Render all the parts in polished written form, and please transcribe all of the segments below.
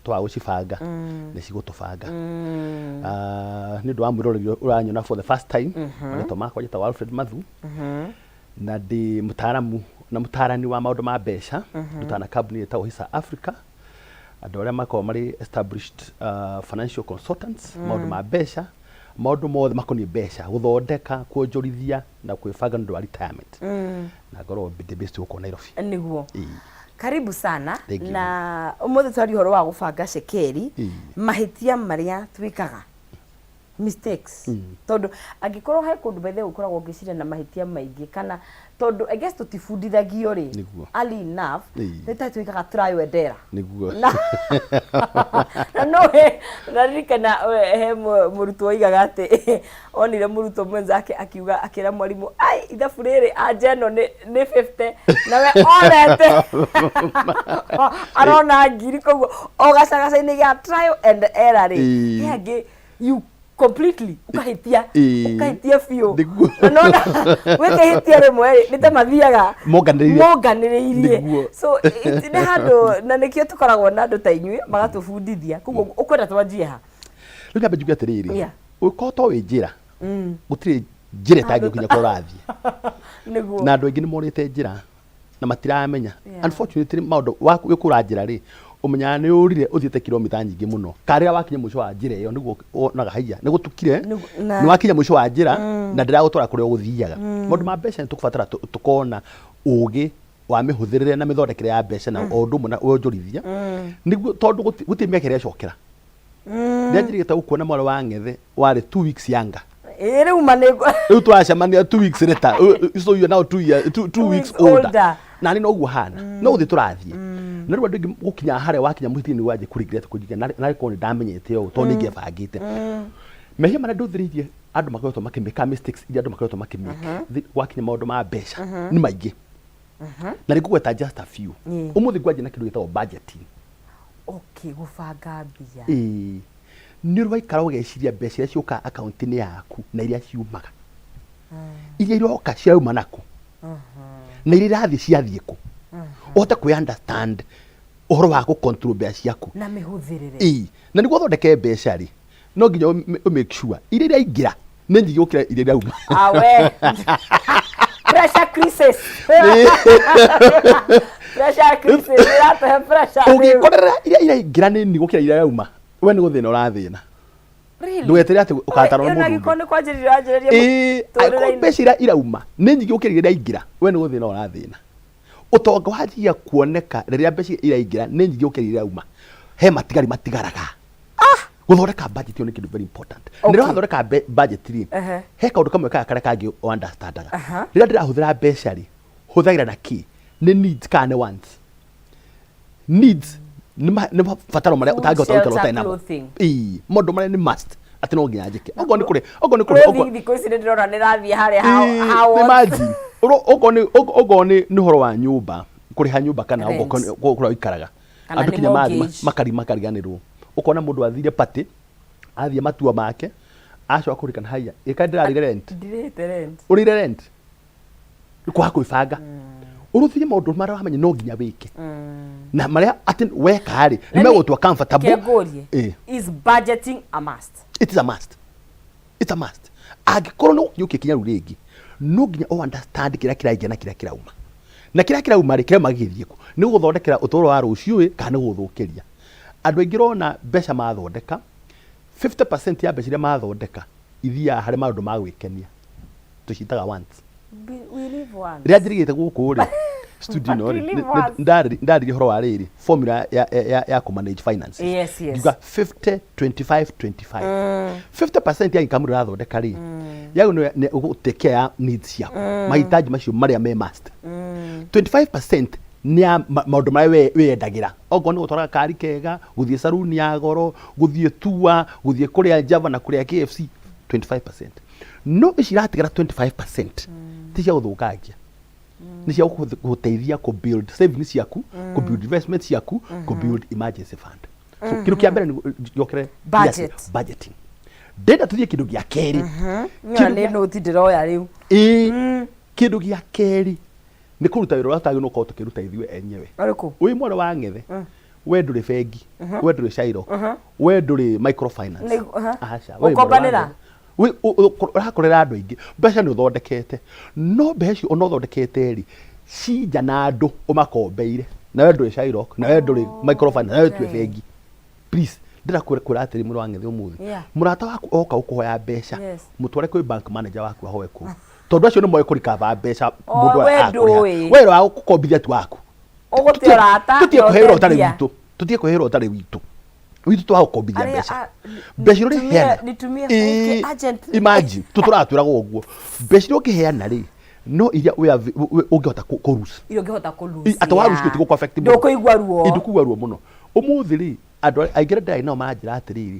Twaga gũcibanga nĩ cigũtũbanga. Ah, nĩ ũndũ wa mwĩroreri ũranyona for the first time, marĩtwa makwa njĩtagwo Alfred Mathu na ndĩ mũtaaramu na mũtaarani wa maũndũ ma mbeca. Ndutaga na kambuni ĩtagwo Hisa Africa, andũ arĩa makoragwo marĩ established financial consultants, maũndũ ma mbeca, maũndũ mothe makoniĩ mbeca, gũthondeka, kuonjorithia na kwĩbanga nĩ ũndũ wa retirement, na ngorwo ndĩ based gũkũ Nairobi. Nĩguo. Ĩĩ. Karibu sana. Thank you. Na ũmũthĩ twaria ũhoro wa gũbanga cekeri, mahĩtia marĩa twĩkaga, mistakes, tondũ angĩkorwo he kũndũ bethe ũkoragwo ũngĩciria na mahĩtia maingĩ, kana tondũ I guess tũtibundithagio rĩ early enough, nĩ ta twĩkaga trial and error. Na no naririkana he mũrutwo oigaga atĩ onire mũrutwo mwenzake akiuga, akĩra mwarimũ, "Ai, ithabu rĩrĩ anja ĩno nĩ 50," nawe onete arona 1000. Koguo o gacagaca-inĩ gĩa trial and error rĩ, he angĩ you completely ũkahĩtia, ũkahĩtia biũ. Na nona wĩka ihĩtia rĩmwe rĩ, nĩ ta mathiaga Monganĩrĩirie. Monganĩrĩirie. So nĩ handũ na nĩkĩo tũkoragwo na andũ ta inyuĩ magatũbundithia. Koguo ũkwenda twanjie ha? Rĩu nyambe njuge atĩrĩrĩ, ũngĩkorwo to wĩ njĩra, gũtirĩ njĩra ĩtangĩgũkinya kũrĩa ũrathiĩ. Na andũ aingĩ nĩ morĩte njĩra na matiramenya. Unfortunately, maũndũ wĩkũra njĩra rĩ, ũmenyaga nĩ ũrire ũthiĩte kilomita nyingĩ mũno, kana rĩrĩa wakinya mũico wa njĩra ĩyo nĩguo wonaga haiya nĩ gũtukire, nĩ wakinya mũico wa njĩra na ndĩragũtwara kũrĩa ũgũthiaga. Maũndũ ma mbeca nĩ tũkũbatara tũkona ũgĩ wa mĩhũthĩrĩre na mĩthondekere ya mbeca na o ũndũ ũmwe na wonjorithia, nĩguo tondũ gũtirĩ mĩaka ĩrĩa ĩcokera. Ndĩanjĩrĩte gũkuona mwarĩ wa ng'ethe warĩ 2 weeks younger. Ĩĩ, rĩu ma nĩ Rĩu tũracemania 2 weeks later, so you are now 2 year, two weeks weeks older. Older. Na nĩ noguo hana no gũthiĩ tũrathiĩ, na rĩu andũ aingĩ gũkinya harĩa wakinya mũthia-inĩ wanjia kũ regret, kũnjiga narĩ korwo nĩ ndamenyete ũũ, tondũ nĩ ingĩebangĩte. Mehia marĩa ndũthĩrĩirie andũ makoretwo makĩmĩka, mistakes iria andũ makoretwo makĩmĩka gwakinya maũndũ ma mbeca nĩ maingĩ, na nĩ ngũgweta just a few. Ũmũthĩ ngwanjia na kĩndũ gĩtagwo budgeting. Okay, gũbanga mbia. Ĩĩ, nĩ ũrĩ waikara ũgeciria mbeca iria ciũkaga akaunti-inĩ yaku na iria ciumaga, iria iroka cirauma nakũ na iria irathiĩ ciathiĩ kũ, ũhote kwĩ understand ũhoro wa gũ control mbeca ciaku na mĩhũthĩrĩre. Ĩĩ, na nĩguo ũthondeke mbeca rĩ, no nginya ũ make sure iria iraingĩra nĩ nyingĩ gũkĩra iria irauma. Awe, pressure crisis, pressure crisis iratũhe pressure rĩu. Ũngĩkorera iria iraingĩra nĩ nini gũkĩra iria irauma, we nĩ gũthĩna ũrathĩna. Really? Ndũgetere atĩ ũgatarwo nĩ Ona mũndũ angĩkorwo ũngĩ. nĩ kwanjĩrĩria wanjĩrĩria Ĩĩ, angĩkorwo mũtũrĩre-inĩ. mbeca iria irauma nĩ nyingĩ gũkĩra iria iraingĩra, we nĩ gũthĩna ũrathĩna. Ũtonga wanjia kuoneka rĩrĩa mbeca iria iraingĩra nĩ nyingĩ gũkĩra iria irauma, he matigari matigaraga. Gũthondeka budget ĩyo nĩ kĩndũ very important. Na rĩrĩa wathondeka budget rĩ, he kaũndũ kamwe kaya karĩa kangĩ understandaga. Rĩrĩa ndĩrahũthĩra mbeca rĩ, hũthagĩra na kĩ? Nĩ needs kana nĩ wants? Needs nĩ mabataro marĩa Food, ũtangĩhota gũikara shelter, ũtarĩ namo. clothing. Ĩĩ, maũndũ marĩa nĩ must, atĩ no nginya njĩke, okorwo nĩ kũrĩa, okorwo nĩ kũrĩa, Clothing thikũ ici nĩ ndĩrona nĩ rathiĩ harĩa how nĩ what? imagine okorwo nĩ ũhoro wa nyũmba, kũrĩha nyũmba kana Rent. okorwo nĩ kũrĩa ũikaraga. Kana Andũ nĩ kinya mathiĩ mortgage. makariganĩrwo, ũkona mũndũ athire party, athiĩ matua make, acoka kũririkana, "Haiya, ĩka ndĩrarĩire rent." Ndirĩhĩte rent. Ũrĩire rent, nĩ kwaga kwĩbanga. Ũrũthie maũndũ marĩa wamenya no nginya wĩke na marĩa atĩ weka rĩ, nĩ megũtua comfortable. Kengũrie. Ĩĩ. Is budgeting a must? It is a must, it's a must. Angĩkorwo no nginya ũkĩkinya rĩu rĩngĩ, no nginya ũ understand kĩrĩa kĩraingĩra na kĩrĩa kĩrauma, na kĩrĩa kĩrauma rĩ, kĩrauma gĩgĩthiĩ kũ, nĩ gũgũthondekera ũtũũro wa rũciũ ĩ kana nĩ gũgũthũkĩria. Andũ aingĩ ũrona mbeca mathondeka, 50% ya mbeca iria mathondeka ithiaga harĩ maũndũ ma gwĩkenia, tũciĩtaga wants. We live once. Rĩrĩa njirigĩte gũkũ rĩ, studio ĩno We rĩ, live once. ndaririe ũhoro wa rĩrĩ formula ya kũ manage finances. Ngiuga 50 25 25. 50% ya income ũrathondeka rĩ, yagũ nĩ gũ take care ya needs ciaku, mahitaji macio marĩa me must. 25% nĩ ya maũndũ marĩa we wĩyendagĩra, okorwo nĩ gũtwara gakari kega, gũthiĩ saruni ya goro, gũthiĩ tour, gũthiĩ kũrĩa Java na kũrĩa KFC, 25%. No ici iratigara 25% ti cia gũthũkangia, nĩ cia gũgũteithia kũ build savings ciaku, kũ build investment ciaku, kũ build emergency fund. So kĩndũ kĩa mbere nĩ njokere Budget. Budgeting. Ndenda tũthiĩ kĩndũ gĩa kerĩ. Ng'ona Kĩndũ nĩ nũti ndĩroya rĩu. Ĩĩ, kĩndũ gĩa kerĩ nĩ kũruta wĩra ũrĩa tũtagĩrĩirwo gũkorwo tũkĩruta ithuĩ enyewe. Ũrĩkũ? Wĩ mwana wa ng'ethe, We ndũrĩ bengi, we ndũrĩ Shylock, we ndũrĩ microfinance. Aca, we wĩ Gũkombanĩra? Ũrakorera andũ aingĩ. Mbeca nĩ ũthondekete, no mbeca icio ona ũthondekete rĩ, cinja na andũ ũmakombeire, na we ndũrĩ Shylock, na we ndũrĩ microfinance, na we ndũrĩ bengi. Please, ndĩrenda kwĩra atĩrĩ, mũrũ wa ng'ethe, ũmũthĩ mũrata waku oka gũkũhoya mbeca, mũtware kwĩ bank manager waku ahoe kũu, tondũ acio nĩ moĩ kũrikaba mbeca. O, Mũndũ we akũrĩha. Ndũĩ. We wĩra wa gũkombithia ti waku. Ũgũte ũrata Tũtige na kũhe wĩra ũtarĩ ũtembia. witũ, tũtige kũhe wĩra ũtarĩ witũ. Witũ twagũkombithia Arĩa mbeca, mbeca iria ũrĩheana nitumie Ĩĩ, 5K urgently. Imagine, tũtũratwĩraga ũguo, mbeca iria ũngĩheana rĩ, no iria ũngĩhota kũ lose. Iria ũngĩhota kũ lose. Atĩ wa lose gũtigũkũ affect mũno. Ndũkũigua ruo. Ndũkũigua ruo mũno. Ũmũthĩ rĩ, andũ aingĩ arĩa ndĩrarĩ nao maranjĩra atĩrĩrĩ,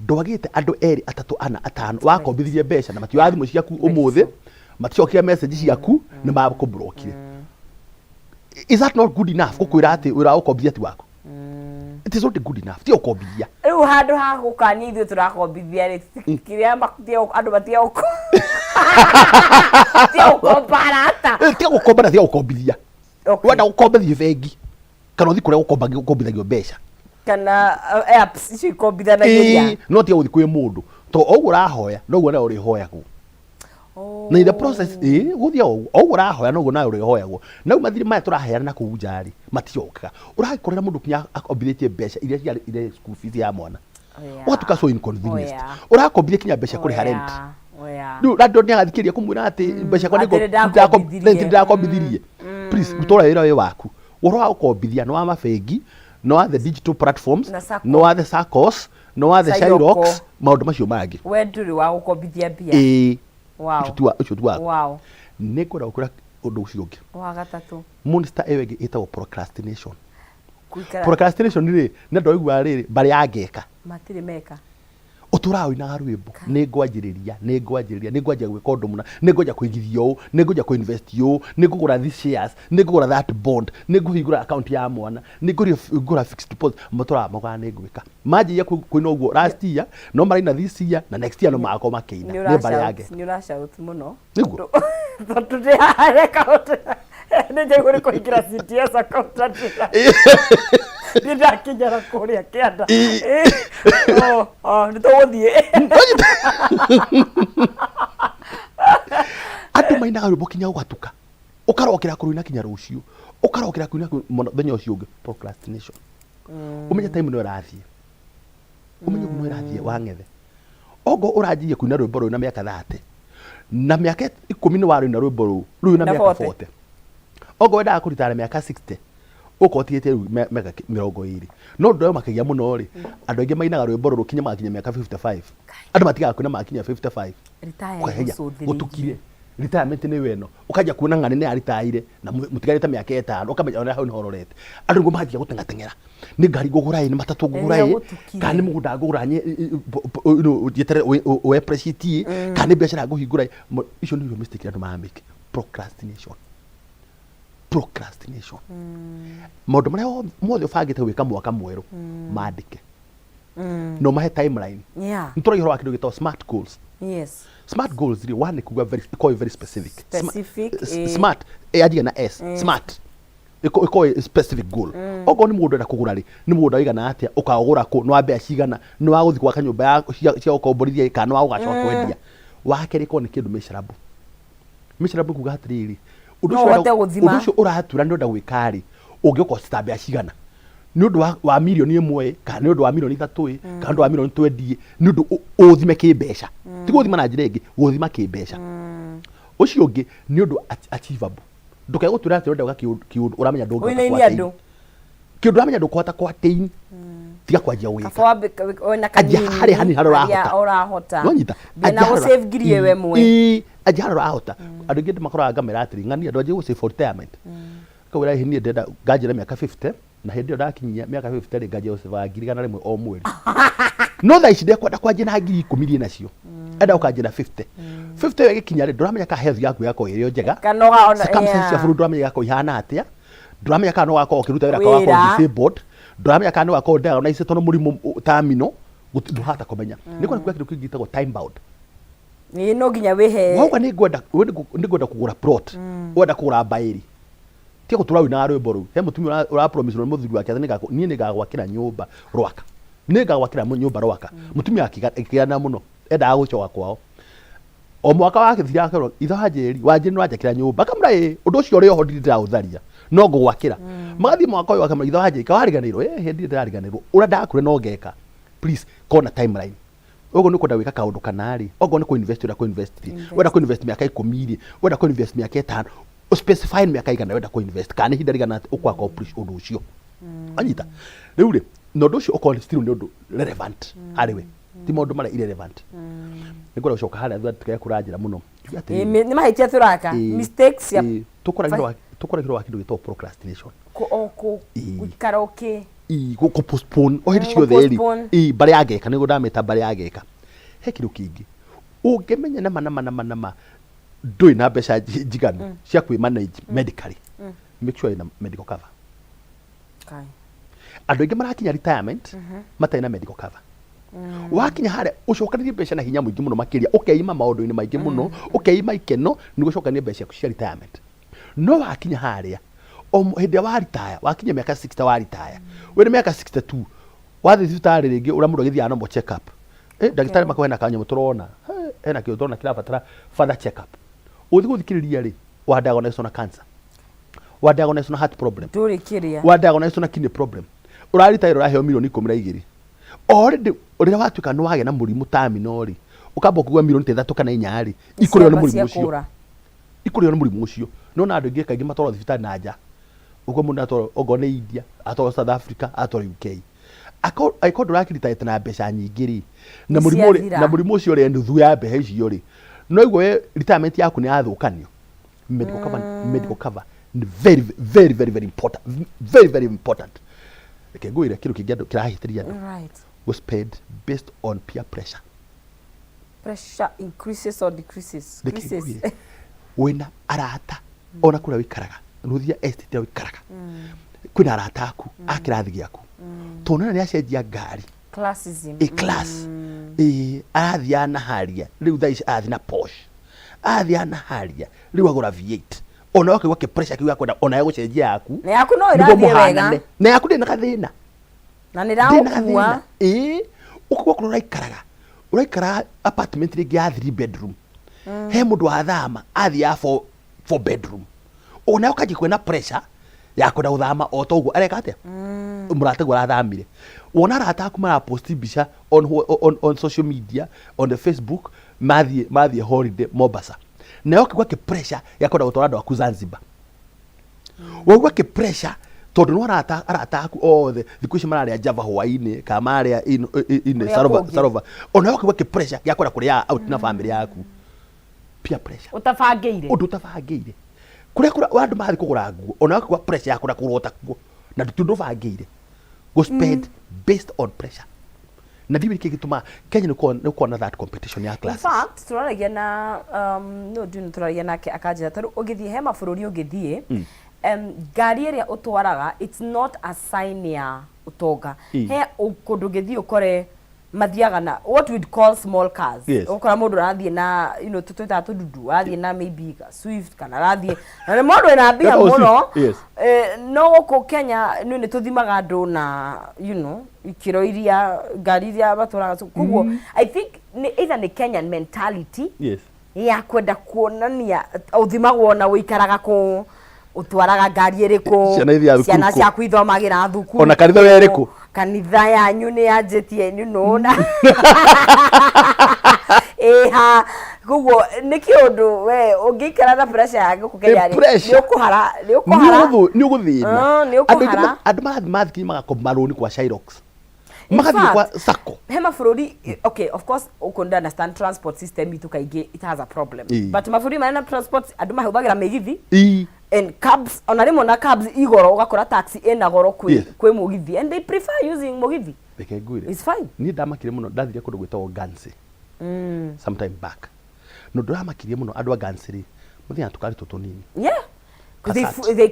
ndwagĩte andũ erĩ, atatũ, ana, atano wakombithirie mbeca na matioya thimũ ciaku ũmũthĩ, maticokire message ciaku, nĩ makũmburokire. Is that not good enough gũkwĩra atĩ wĩra wa gũkombithia ti waku? It is not good enough. Tiga gũkombithia. Rĩu handũ ha gũkania ithuĩ tũrakombithia rĩ, kĩrĩa andũ matige gũkomba arata. Tiga gũkomba na tiga gũkombithia. Wenda gũkomba, thiĩ bengi kana ũthiĩ kũrĩa gũkombithagio mbeca. Kana apps icio ikombithanagĩria. Ĩĩ, no tiga gũthiĩ kwĩ mũndũ, to o ũguo ũrahoya noguo nawe ũrĩhoyagwo. Na in the process, ĩĩ, gũthiĩ o ũguo, o ũguo ũrahoya noguo nawe ũrĩhoyagwo. Na rĩu mathirĩ maya tũraheana na kũu nja rĩ, maticokaga. Ũragĩkorera mũndũ kinya akombithĩtie mbeca iria ciarĩ iria school fees ya mwana, ũgatuĩka so inconvenienced. Ũrakombithia kinya mbeca kũrĩha rent. Rĩu landlord nĩ agathikĩrĩria kũmwĩra atĩ mbeca ciakwa Atĩ nĩndakombithirie. Rent ndĩrakombithirie? Please, ruta ũrĩa wĩra wĩ waku. Ũhoro wa gũkombithia nĩ wa mabengi, nĩ wa the digital platforms, Na sacco. nĩ wa the saccos, nĩ wa the Sairoko. Shylocks, maũndũ macio mangĩ. We ndũrĩ wa gũkombithia mbia. Ĩĩ. Ũcio ti waku. Nĩ ngwenda gũkwĩra ũndũ ũcio ũngĩ. Wa gatatũ. Monster ĩyo ĩngĩ ĩtagwo procrastination. Gũikara. Procrastination rĩ, nĩ andũ aiguaga rĩrĩ mbarĩ ya ngeka. Matirĩ meka. Ũtũraga ũinaga rwĩmbo, nĩ ngwanjĩrĩria, nĩ ngwanjĩrĩria, nĩ ngwanjia gwĩka ũndũ mũna, nĩ ngwanjia kũigithia ũũ, nĩ ngwanjia kũinvest ũũ, nĩ ngũgũra these shares, nĩ ngũgũra that bond, nĩ ngũhingũra account ya mwana, nĩ ngũgũra fixed deposit. Matũraga maugaga nĩ ngwĩka. Manjĩrĩria kũina ũguo last year, no maraina this year na next year no magakorwo makĩina. Nĩ mbarĩ ya ngeka. Nĩ ũra shout mũno. Nĩguo. Tondũ ndĩrareka nĩ njaigua nĩ kũhingĩra CTS accountant nĩ ndakinyara kũrĩa kĩanda. Oh, oh, nĩ tũgũthiĩ. Andũ mainaga rwĩmbo kinya ũgatuka, ũkarokera kũrũina kinya rũciũ, ũkarokera kũina mũthenya ũcio ũngĩ. Procrastination. Ũmenye time no ĩrathiĩ, ũmenye ũguo no ĩrathiĩ wang'ethe. Ongo ũranjirie kũina rwĩmbo rũu na mĩaka 30, na mĩaka 10 nĩ warũina rwĩmbo rũu rũu na Na mĩaka 40. 40. Ongo wendaga kũritara mĩaka 60, ũkorwo ũtigĩte rĩu mĩaka 20. No ũndũ ũrĩa ũmakagia mũno rĩ, andũ aingĩ mainaga rwĩmbo rũrũ kinya magakinya mĩaka 55. Andũ matigaga kũina magakinya 55. Retire. Ũkaheria gũcũthĩrĩirie. Gũtukire retirement nĩ weno, ũkanjia kuona ng'ani nĩ aritaire na mũtigarĩte mĩaka 5, ũkamenya ona hau nĩho ũrorete. Andũ nĩguo manjia gũteng'ateng'era, nĩ ngari ngũgũra ĩ, nĩ matatũ ngũgũra Rĩrĩa ĩ, gũtukire. kana nĩ mũgũnda ngũgũra nyeterere ũ appreciate ĩ, kana nĩ biacara ngũhingũra ĩ. Icio nĩcio mistake andũ maramake. Procrastination, procrastination. Maũndũ marĩa mothe ũbangĩte gwĩka mwaka mwerũ, mandĩke no mahe timeline. Nĩ tũragia ũhoro wa kĩndũ gĩtagwo smart goals. Smart goals rĩ, one nĩ kuga very, ĩkorwo ĩ very specific. Specific, ĩĩ. Smart yanjia na S. Smart ĩkorwo ĩ specific goal. Okorwo nĩ mũgũnda ũrenda kũgũra rĩ, nĩ mũgũnda ũigana atĩa, ũkaũgũra kũ, nĩ wa mbeca cigana, nĩ wa gũthiĩ gwaka nyũmba ya cia gũkomborithia kana nĩ wa gũgacoka kwendia. Wa kerĩ, ĩkorwo nĩ kĩndũ measurable. Measurable kuga atĩrĩrĩ, ũndũ No ũcio ũhote gũthima. Ũndũ ũcio ũratura nĩ ũrenda gwĩka rĩ, ũngĩũka ta mbeca cigana, nĩ ũndũ wa mirioni 1 ĩ, kana nĩ ũndũ wa mirioni 3 ĩ, kana nĩ ũndũ wa mirioni 20 ĩ, nĩ ũndũ ũthime kĩmbeca, ti gũthima na njĩra ĩngĩ, gũthima kĩmbeca. Ũcio ũngĩ nĩ ũndũ achievable. Ndũkae gũtwĩra atĩ ũrenda gwĩka kĩũndũ ũramenya ndũngĩhota Ũinaine kũ-attain. andũ. Kĩũndũ ũramenya ndũkũhota kũ-attain, tiga kwanjia gwĩka. Kaba wambe wĩna Anjia kanini. harĩa hanini harĩa ũrahota. Harĩa ũrahota. Nĩwanyita? Mbia na Anjia harĩa gũ-save 1000. Ĩĩ, anjia harĩa ũrahota. Andũ aingĩ makoraga ngamera atĩrĩ, ng'ania andũ anjie gũ-save for retirement. Kawĩra ĩhĩ, niĩ ndĩrenda nganjĩra mĩaka 50, na hĩndĩ ĩyo ndakinyia mĩaka 50 rĩ, nganjia gũcĩbaga 100,000 o mweri. No thaa ici ndekwenda kwanjia na 10,000 iria nacio, enda ũkanjia na 50. 50 ĩyo ĩgĩkinya rĩ, ndũramenya kana health yaku ĩgakorwo ĩrĩ o njega. Kana Circumstances cia bũrũri ndũramenya igakorwo ihana atĩa, ndũramenya kana no ũgakorwo ũkĩruta wĩra kana ũgakorwo disabled, ndũramenya kana no ũgakorwo diagnosed na mũrimũ terminal, ndũhota kũmenya. Nĩ kwenda kuga kĩndũ kĩngĩ gĩtagwo time bound. Ĩĩ, no nginya wĩhe. Wauga nĩ ngwenda, we nĩ ngwenda kũgũra plot, wenda kũgũra mbaĩri. Tiga gũtũra ũinaga rwĩmbo rũu. He mũtumia ũra promise nĩ mũthuri wake atĩ niĩ nĩngagwakĩra nyũmba Rwaka. Nĩngagwakĩra nyũmba Rwaka. Mũtumia akĩgana mũno. Endaga gũcoka kwao. O mwaka wathira akerwo ithe wa Njeri, wa Njeri nĩwanjakĩra nyũmba. Akamwĩra ĩĩ, ũndũ ũcio ũrĩ oho ndirĩ ndĩraũtharia. No ngũgwakĩra. Magathiĩ mwaka ũyũ akamwĩra ithe wa Njeri, kaĩ wariganĩirwo? Ĩĩ ndirĩ ndĩrariganĩrwo. Ũrĩa ndakũrire no ngeka. Please, korwo na timeline. Ũguo nĩ ũkwenda gwĩka kaũndũ kana rĩ, okorwo nĩ kũ invest ũrenda kũ invest rĩ, wenda kũ invest mĩaka 10 rĩ, wenda kũ invest mĩaka 5, ũ specify nĩ mĩaka ĩigana wenda kũ invest kana nĩ ihinda rĩigana atĩa ũkũ accomplish ũndũ ũcio. Wanyita? Rĩu rĩ, na ũndũ ũcio ũkorwo still nĩ ũndũ relevant harĩ we, ti maũndũ marĩa irrelevant. Nĩ ngwenda gũcoka harĩa thutha tũtige kũra njĩra mũno. Njuge atĩrĩrĩ, Nĩ mahĩtia tũraka mistakes cia Tũkũragia ũhoro wa kĩndũ gĩtagwo procrastination. O gũikara ũkĩ Gũ postpone o hĩndĩ ciothe rĩ, Gũ-postpone. Mbarĩ ya ngeka, nĩguo ndamĩta mbarĩ ya ngeka. He kĩndũ kĩngĩ ũngĩmenya nama nama nama nama ndũrĩ na mbeca njiganu cia kwĩ manage medically, make sure wĩna medical cover. Kai. Andũ aingĩ marakinya retirement matarĩ na medical cover. Wakinya harĩa ũcokanĩrie mbeca na hinya mũingĩ mũno makĩria, ũkeima maũndũ-inĩ maingĩ mũno, ũkeima ikeno nĩguo ũcokanĩrie mbeca ciaku cia retirement. No wakinya harĩa o hĩndĩ ĩrĩa waritaya, wakinya mĩaka 60 waritaya, wĩna mĩaka 62 wathiĩ thibitarĩ rĩngĩ ũrĩa mũndũ agĩthiaga normal check up, ndagĩtarĩ makohe hena kanyamũ tũrona, hena kĩndũ tũrona kĩrabatara further check up. Ũgĩthiĩ gũthikĩrĩria rĩ, wa diagnosis na cancer, wa diagnosis na heart problem, Ndũrĩ kĩrĩa. wa diagnosis na kidney problem, ũraritaya ũraheo milioni 12. Already rĩrĩa watuĩka nĩ wagĩa na mũrimũ terminal rĩ, ũkamba ũkĩgua milioni ta 3 kana 4 rĩ, ikũrĩo nĩ mũrimũ ũcio. Ciakũra. Ikũrĩo nĩ mũrimũ ũcio. Nĩwona andũ aingĩ kaingĩ matwarwo thibitarĩ na nja, ũguo mũndũ atwarwo okorwo nĩ India, atwarwo South Africa, atwarwo UK. Angĩkorwo ndũrakĩritayĩte na mbeca nyingĩ rĩ, na mũrimũ ũrĩa Nĩciathira. na mũrimũ ũcio ũrĩa nuthu ya mbeca icio rĩ, no igua we retirement yaku nĩ yathũkanio. Medical cover, medical cover nĩ very very very very important, very very important. Reke ngwĩre kĩndũ kĩngĩ andũ kĩrahĩtĩria andũ, gũ spend based on peer pressure. Pressure increases or decreases? Reke Increases. ngwĩre, wĩna arata ona kũrĩa wĩikaraga, nũthia estate ĩrĩa wĩikaraga, kwĩna arata aku a kĩrathi gĩaku, tondũ nĩ acenjia ngari. Classism. A class ĩ arathiaga na haria, rĩu thaa ici arathiĩ na Porsche, arathiaga na haria, rĩu agũra V8, ona ũkaigua kĩ pressure kĩu gĩa kwenda onawe gũcenjia yaku. Na yaku no nĩguo ĩrathiĩ wega. mũhanane. Na yaku ndĩrĩ na gathĩna. Na nĩ Ndĩrĩ na ĩragũkua. gathĩna. Ĩĩ, ũkaigua kũrĩa ũraikaraga, ũraikara apartment rĩngĩ ya 3 bedroom, he mũndũ wathama athiĩ ya 4 bedroom, onawe ũkanjia kwĩna pressure ya kwenda gũthama o ta ũguo areka atĩa mũrata guo arathamire. Wona arata aku maraposti mbica on social media, on the Facebook, mathiĩ holiday Mombasa, nawe ũkaigua kĩ pressure ya kwenda gũtwara andũ aku Zanzibar. Waigua kĩ pressure tondũ no arata aku othe thikũ ici mararĩa Java hwainĩ kana mararĩa in Kũrĩa Sarova, kũngĩ. Sarova, onawe ũkaigua kĩ pressure gĩa kwenda kũrĩa out na family yaku. Peer pressure. Ũtabangĩire. Ũndũ ũtabangĩire. Kũrĩa kũrĩa andũ marathiĩ kũgũra nguo, onawe ũkaigua pressure ya kwenda kũgũra takuo, na ndũ ũbangĩire. Go spend based on pressure. Na ndiũĩ nĩkĩ gĩtũmaga Kenya nĩ gũkorwo na that competition ya In classes. fact, tũraragia na no ndiũ tũraragia nake akanjĩra tarĩu ũngĩthiĩ he mabũrũri ũngĩthiĩ, ngari ĩrĩa ũtwaraga it's not a sign ya ũtonga. He kũndũ ũngĩthiĩ ũkore mathiaga na what we'd call small cars. Ũgakora mũndũ arathiĩ na tũtwĩtaga tũndundu, arathiĩ na maybe ka Swift kana arathiĩ na nĩ mũndũ wĩna mbia Etagwo mũno. Swift, yes. No gũkũ Kenya nĩ nĩ tũthimaga andũ na ikĩro iria ngari iria matwaraga. So, koguo I think nĩ either nĩ Kenyan mentality ya kwenda kuonania ũthimagwo na ũikaraga kũ, ũtwaraga ngari ĩrĩkũ, Ciana ithiaga thukuru ciana kũ? ciaku ithomagĩra thukuru Ona kanitha kũ, ĩrĩkũ? Kanitha yanyu nĩ yanjĩtie na ĩha. Koguo nĩ kĩũndũ we ũngĩikara na pressure ya gũkũ Kenya rĩ, Pressure. nĩ ũkũhara, nĩ ũkũhara. Nĩ ũgũthĩna. Nĩ Andũ aingĩ ũkũhara. Andũ marathiĩ mathiĩ magakomba marũni kwa Shylocks, In magathiĩ kwa fact, sacco. He mabũrũri, okay, of course ũkũ understand transport system itũ kaingĩ it has a problem, but mabũrũri marĩa na transport andũ mahũthagĩra mĩgithi and cabs, ona rĩmwe na cabs igoro, ũgakora taxi ĩna goro kwĩ kwĩ mũgithi, and they prefer using mũgithi. Reke ngwĩre. It's fine. Niĩ ndamakire mũno, ndathire kũndũ gwĩtagwo Guernsey sometime back, na ũndũ ũramakirie mũno, andũ a Guernsey rĩ, mathiaga tũkari tũ tũnini. They, Passat. they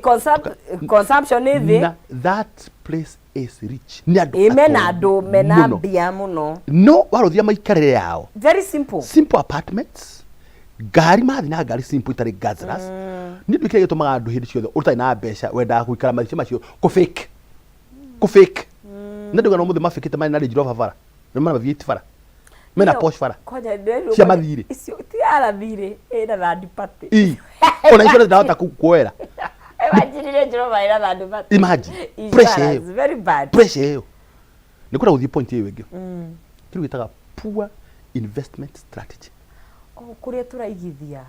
consumption nĩ thĩ. Na that place is rich, nĩ andũ Ĩ mena atongu andũ mena mũno. mbia mũno. No warũthia maikarĩre yao, Very simple. Simple apartments. Ngari mathiĩ na ngari simple itarĩ guzzlers. Nĩ ũndũ kĩrĩa gĩtũmaga andũ hĩndĩ ciothe ũtarĩ na mbeca wendaga gũikara maica macio kũ fake. Kũ fake. Nĩ andũ aigana ũmũthĩ mabĩkĩte marĩ na Range Rover bara. Na mena V8 bara. Mena Porsche bara. Kwanja ndĩrerirwo Cia kwanja mathirĩ. Icio ti ara thirĩ ĩna third party. Ii. Ona insurance ndahota kuoera. Imagine Range Rover ĩna third party. Imagine. Pressure Insurance, ĩyo. very bad. Pressure ĩyo. Nĩ kwenda gũthiĩ point ĩyo ĩngĩ. Kĩndũ gĩtaga poor investment strategy. Oh, kũrĩa tũraigithia.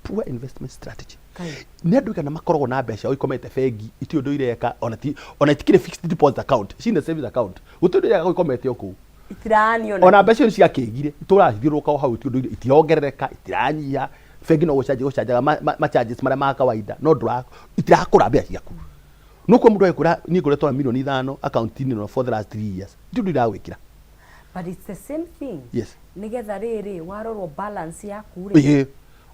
Poor investment strategy. Kai. Nĩ andũ aigana makoragwo na mbeca o ikomete bengi itirĩ ũndũ ireka ona ti ona itikĩrĩ fixed deposit account ciina savings account gũtirĩ ũndũ ireka ikomete o kũu. Itiranio na. Ona mbeca icio ciakĩgire itũraga cithiũrũrũka o hau itirĩ ũndũ itirongerereka itiranyiha bengi no gũcanji gũcanjaga ma charges marĩa ma kawaida no ndũra itirakũra mbeca ciaku. No kwa mũndũ agĩkwĩra niĩ ngoretwo na mirioni 5 akaunti-inĩ ĩno for the last 3 years itirĩ ũndũ iragwĩkĩra. But it's the same thing. Yes. Nĩgetha rĩrĩ warorwo balance yaku rĩ. Ĩĩ.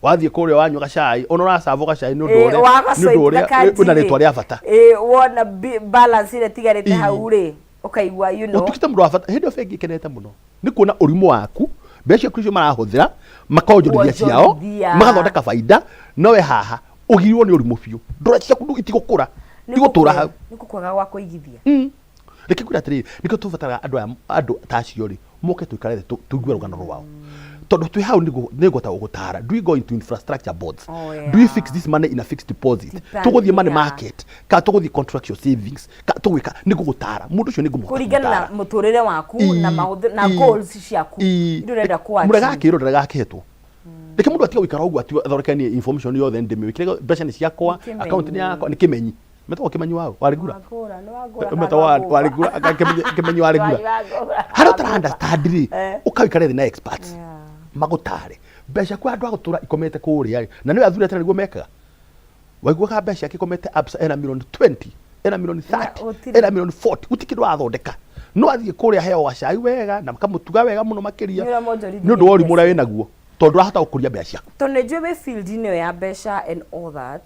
Wathiĩ kũrĩa wanyua gacai ona ũracabwo gacai nĩ ũndũ Ĩĩ, ũrĩa nĩ ũndũ ũrĩa wĩna rĩtwa rĩa bata. Ĩĩ, wona balance ĩrĩa ĩtigarĩte hau rĩ, ũkaigua you know. Ũtuĩkĩte mũndũ wa bata hĩndĩ ĩyo bengi ĩkenete mũno nĩ kuona ũrimũ waku mbeca ciaku icio marahũthĩra makonjorithia ciao Kuonjorithia. magathondeka baida nowe haha ũgirirwo nĩ ũrimũ biũ ndora ciaku itigũkũra igũtũra hau. Nĩ kũkwaga gwa kũigithia. Reke ngwĩre atĩrĩrĩ, nĩkĩo tũbataraga andũ aya, andũ ta acio rĩ, moke tũikare thĩ tũigue rũgano rwao. Tondũ twĩ hau nĩngũhota gũgũtara. Do we go into infrastructure bonds? Oh, yeah. Do we fix this money in a fixed deposit? Depend, Tũgũthiĩ money yeah. market? Kana tũgũthiĩ contractual savings? Kana tũgwĩka? Nĩngũgũtara. Mũndũ ũcio nĩngũmũhota Kũringana na kũmũtara. mũtũrĩre waku na mahũthĩro na goals ciaku iria ũrenda kũ Mũrega achieve. akĩrwo ndarega akĩhetwo. Reke mũndũ atige gũikara ũguo ati athondeke niĩ information yothe ndĩmĩwĩkĩre mbeca nĩ ciakwa, Nĩ kĩmenyi. account nĩ yakwa, nĩ kĩmenyi. Metagwo kĩmenyi waũ? Warĩngura? Wangũra, nĩ wangũra kana Metagwo wangũra? warĩngura, anga kĩmenyi warĩngura. Wangũra. Harĩa ũtara understand rĩ, ũkaũikare thĩ na experts. Magũtare. Mbeca kwa andũ a gũtũra ikomete kũrĩa rĩ, na nĩwe athuri a tene nĩguo mekaga. Waiguaga mbeca ciake ikomete Absa ena milioni 20, ena milioni 30, gũtirĩ. Ena milioni 40, gũtirĩ kĩndũ arathondeka. No athiĩ kũrĩa aheo gacai wega na makamũtuga wega mũno makĩria Nĩ ũrĩa monjorithia nĩ ũndũ wa ũrimũ ũrĩa wĩnaguo tondũ ndũrahota gũkũria mbeca ciaku. Tondũ nĩ njũĩ wĩ field-inĩ ĩyo ya mbeca and all that,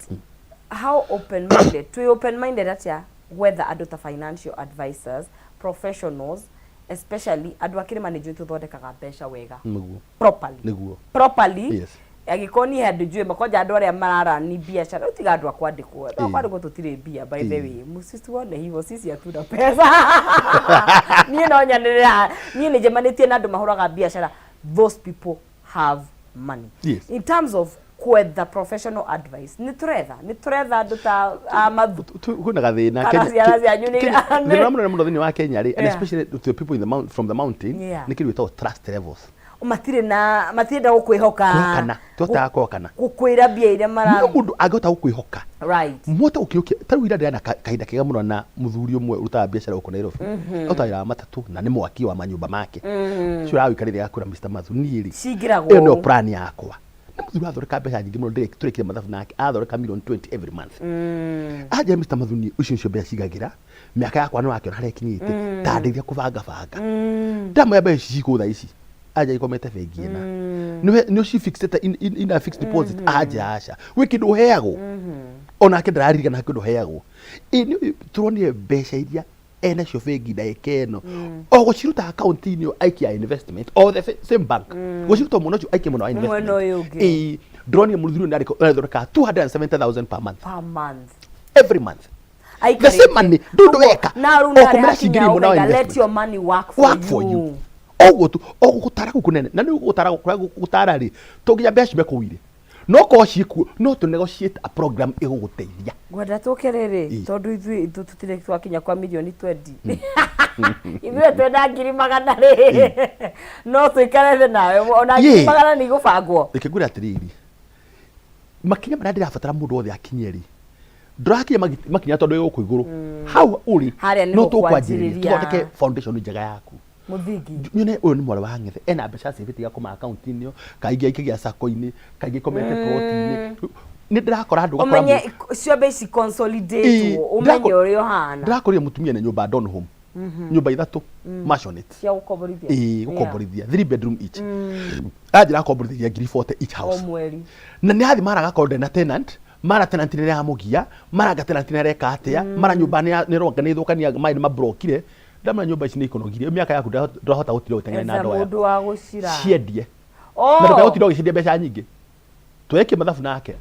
how open minded, twĩ open minded atĩa gwetha andũ ta financial advisors, professionals, especially andũ a kĩrĩma nĩ njũĩ tũthondekaga mbeca wega. Nĩguo. Properly. Nĩguo. Properly. Yes. Angĩkorwo niĩ he andũ njũĩ makwanja andũ arĩa mararani biacara rĩu tiga andũ a kwandĩkwo, andũ a kwandĩkwo tũtirĩ mbia by the way, msituone hivyo, sisi hatuna pesa. Niĩ no nyanĩrĩre haha, niĩ nĩ njemanĩtie na andũ mahũraga biacara, those people have money. In terms of kwetha professional advice, nĩ tũretha andũ ta a mathu Kwĩna gathĩna. Kana ciana cianyu nĩ Thĩna ũrĩa mũnene mũno thĩinĩ wa Kenya rĩ, and especially to the people in the mount, from the mountain, nĩ kĩndũ gĩtagwo trust levels. Matirĩ na matirenda gũkwĩhoka. Kwĩhokana, tũhotaga kwĩhokana. Gũkwĩra mbia iria mara No mũndũ angĩhota gũkwĩhoka right muhote gũkiũkia ta rĩu ira ndĩrĩ na kahinda kega mũno na mũthuri ũmwe ũrutaga biacara gũkũ Nairobi, arutaga wĩra wa matatũ na nĩ mwaki wa manyũmba make ũcio ũrawĩkarĩire agakwĩra, "Mr. Mathu, niĩ rĩ, Cingĩragwo ĩyo nĩyo plan yakwa." Nĩ mũthuri ũrathondeka mbeca nyingĩ mũno. Tũrĩkire mathabu nake arathondeka milioni 20 every month. Anjĩra, "Mr. Mathu, niĩ icio nĩcio mbeca cigagĩra mĩaka yakwa, nĩ wakĩona harĩa ĩkinyĩte, ta ndeithia kũbanga banga." Ndamwĩra, "Mbeca ici cikũ thaa ici?" Anja, "Ikomete bengi ĩna." Nĩ ũcifixĩte in a fixed deposit?" Anja, "Aca, gwĩ kĩndũ ũheagwo." Onake ndararirikana kĩndũ ũheagwo. Ĩ nĩ tũronire mbeca iria enacio bengi ndagĩka ĩno o gũciruta akaunti-inĩ ĩyo aikia ya investment, o the same bank, gũciruta mwena ũcio aikie mwena wa investment. Mwena ũyũ ũngĩ. Ĩ ndĩronire mũthuri ũyũ nĩ arĩthondekaga 270,000 per month. Per month. Every month. The same money, ndũndũ weka. Na rĩu O narĩ kũmĩra hakinya cingiri mwena wa ũkaiga, let investment. your money work for Work for you. you. Oguo tu o gũtara kũu kũnene na nĩ gũtara kũrĩa gũtara rĩ, to nginya mbeca ciume kũu irĩ, no korwo ciĩkuo no tũ negotiate a program ĩgũgũteithia. Ngwenda tũke rĩrĩ tondũ ithuĩ tũtirĩ twakinya kwa mirioni 20, ithuĩ twĩna 100,000 rĩ, no tũikare thĩ nawe ona ngiri magana nĩ igũbangwo. Reke ngwĩre atĩrĩrĩ, makinya marĩa ndĩrabatara mũndũ wothe akinye rĩ, ndũrakinya makinya tondũ wĩ gũkũ igũrũ hau ũrĩ. Harĩa nĩho No tũkwanjĩrĩria kwanjĩrĩria. tũthondeke foundation njega yaku. Mũthingi. Nyone ũyũ nĩ mwarĩ wa ng'ethe ena mbeca acĩbĩte igakoma akaunti-inĩ ĩyo, kaingĩ aikĩgia sacco-inĩ, kaingĩ ikomete plot-inĩ. Nĩ ndĩrakora andũ ũgakora Ũmenye ciombe ici consolidate, ũmenye ũrĩa ũhana. Ndĩrakorire mũtumia na nyũmba Donholm, nyũmba ithatũ maisonette. Cia gũkomborithia. Ĩĩ, gũkomborithia, three bedroom each. Anjĩra akomborithia ngiri 40 each O house. mweri. Na nĩ athiĩ mara agakorwo ndarĩ na tenant, mara tenant nĩ ĩramũgia, mara anga tenant nĩ areka atĩa, mara nyũmba nĩ ĩronga nĩ ĩthũkania, maĩ nĩ mabrokire. Ndamenya nyũmba ici nĩ ikũnogirie mĩaka yaku, ndũrahota gũtinda ũgĩteng'era na Etha andũ aya. Mũndũ wa gũcira. Ciendie. Oh. Na ndũkae gũtinda ũgĩcendia mbeca nyingĩ. Twekie mathabu nake,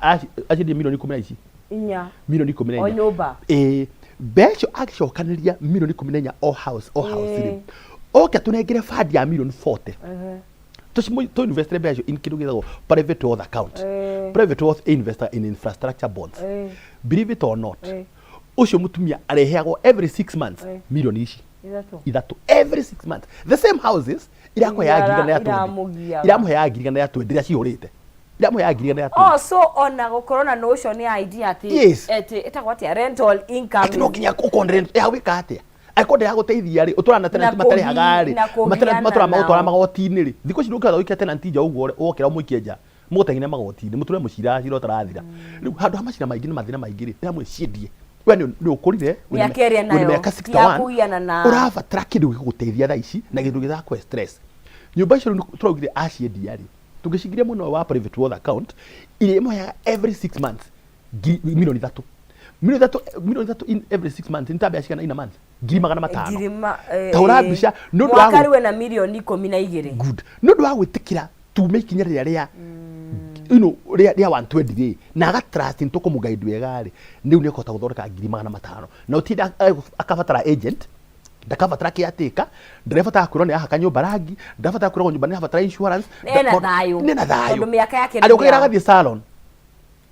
aciendie milioni ikũmi na ici. Inya. Milioni ikũmi na O inya. nyũmba. Ĩĩ, mbeca agĩcokanĩria milioni 14 o house o house rĩ, oke tũnengere fund ya milioni 40, tũ investire mbeca in kĩndũ gĩtagwo private wealth account. Private wealth investor in infrastructure bonds. Believe it or not, ũcio mũtumia areheagwo every 6 months milioni ici 3. 3 every 6 months. The same houses irakũheaga 120. Iramũgiaga. Iramũheaga 120 iria cihũrĩte, iramũheaga 120. Oh, so ona gũkorwo na notion ya idea atĩ atĩ ĩtagwo atĩa, rental income. Atĩ no nginya ũkorwo ya gwĩka atĩa, angĩkorwo ndĩragũteithia rĩ, ũtũraga na tenant Na matarĩhaga rĩ, na matenant kũgiana matũraga magũtwara nao. magoti-inĩ rĩ. Thikũ ici ndũngĩhota gũikia tenant nja ũguo wokĩra ũmũikie nja, mũgũteng'eria magoti-inĩ, mũtũre mũcira, cira ũtarathira. Rĩu handũ ha macira maingĩ na mathĩna maingĩ rĩ, ndĩramwĩra ciendie. We nĩ ũkũrire, wĩna Mĩaka ĩrĩa wĩna nayo, mĩaka ti ya 61, kũgiana na- ũrabatara kĩndũ gĩgũgũteithia thaa ici na kĩndũ gĩtakũhe stress. Nyũmba icio rĩu tũraugire aciendia rĩ, tũngĩcingĩria mwena ũyũ wa private wealth account ĩrĩa ĩmũheaga every 6 months milioni 3, milioni 3, milioni 3 in every 6 months nĩ ta mbeca cigana in a month? 500,000. Ngiri ma Ta hũra mbica, nĩ ũndũ wa mwaka rĩu ena milioni 12. Good. Nĩ ũndũ wa gwĩtĩkĩra tume ikinya rĩrĩa rĩa rĩa 120 rĩ, na aga trust nĩ tũkũmũguide wega rĩ, rĩu nĩ ekũhota gũthondeka 500,000 na ũtinda akabatara agent, ndakabatara caretaker, ndarebatara kwĩrwo nĩ ahaka nyũmba rangi, ndabatara kwĩrwo nyũmba nĩ abatara insurance. Ena thayũ. Nĩ thayũ. Tondũ mĩaka yake nĩ arĩũkagĩra ya- agathiĩ salon,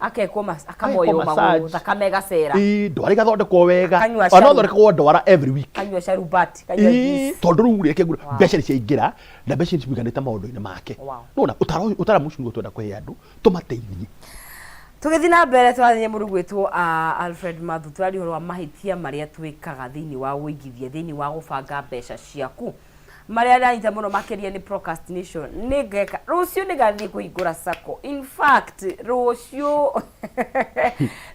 akekwo akamoywo agekwo magũrũ, massage. Thakame ĩgacera. Ĩĩ, ndwara igathondekwo wega. Akanyua Ona caru. thondekagwo ndwara every week. Kanyua carubati, kanyua Ĩĩ, juice. Tondũ rĩu reke ngwĩre, mbeca nĩ ciaingĩra na mbeca nĩ cimuiganĩte maũndũ-inĩ make. Nona ũtaro ũyũ, ũtaramu ũcio nĩguo twenda kũhe andũ, tũmateithie. Tũgĩthiĩ na mbere, tũrathiĩ mũndũ gwĩtwo Alfred Mathu. Tũraria ũhoro wa mahĩtia marĩa twĩkaga thĩinĩ wa ũigithia, thĩinĩ wa gũbanga mbeca ciaku. Marĩa ndanyita mũno makĩria nĩ procrastination. Nĩ ngeka rũciũ, nĩ ngathiĩ kũhingũra sacco, in fact rũciũ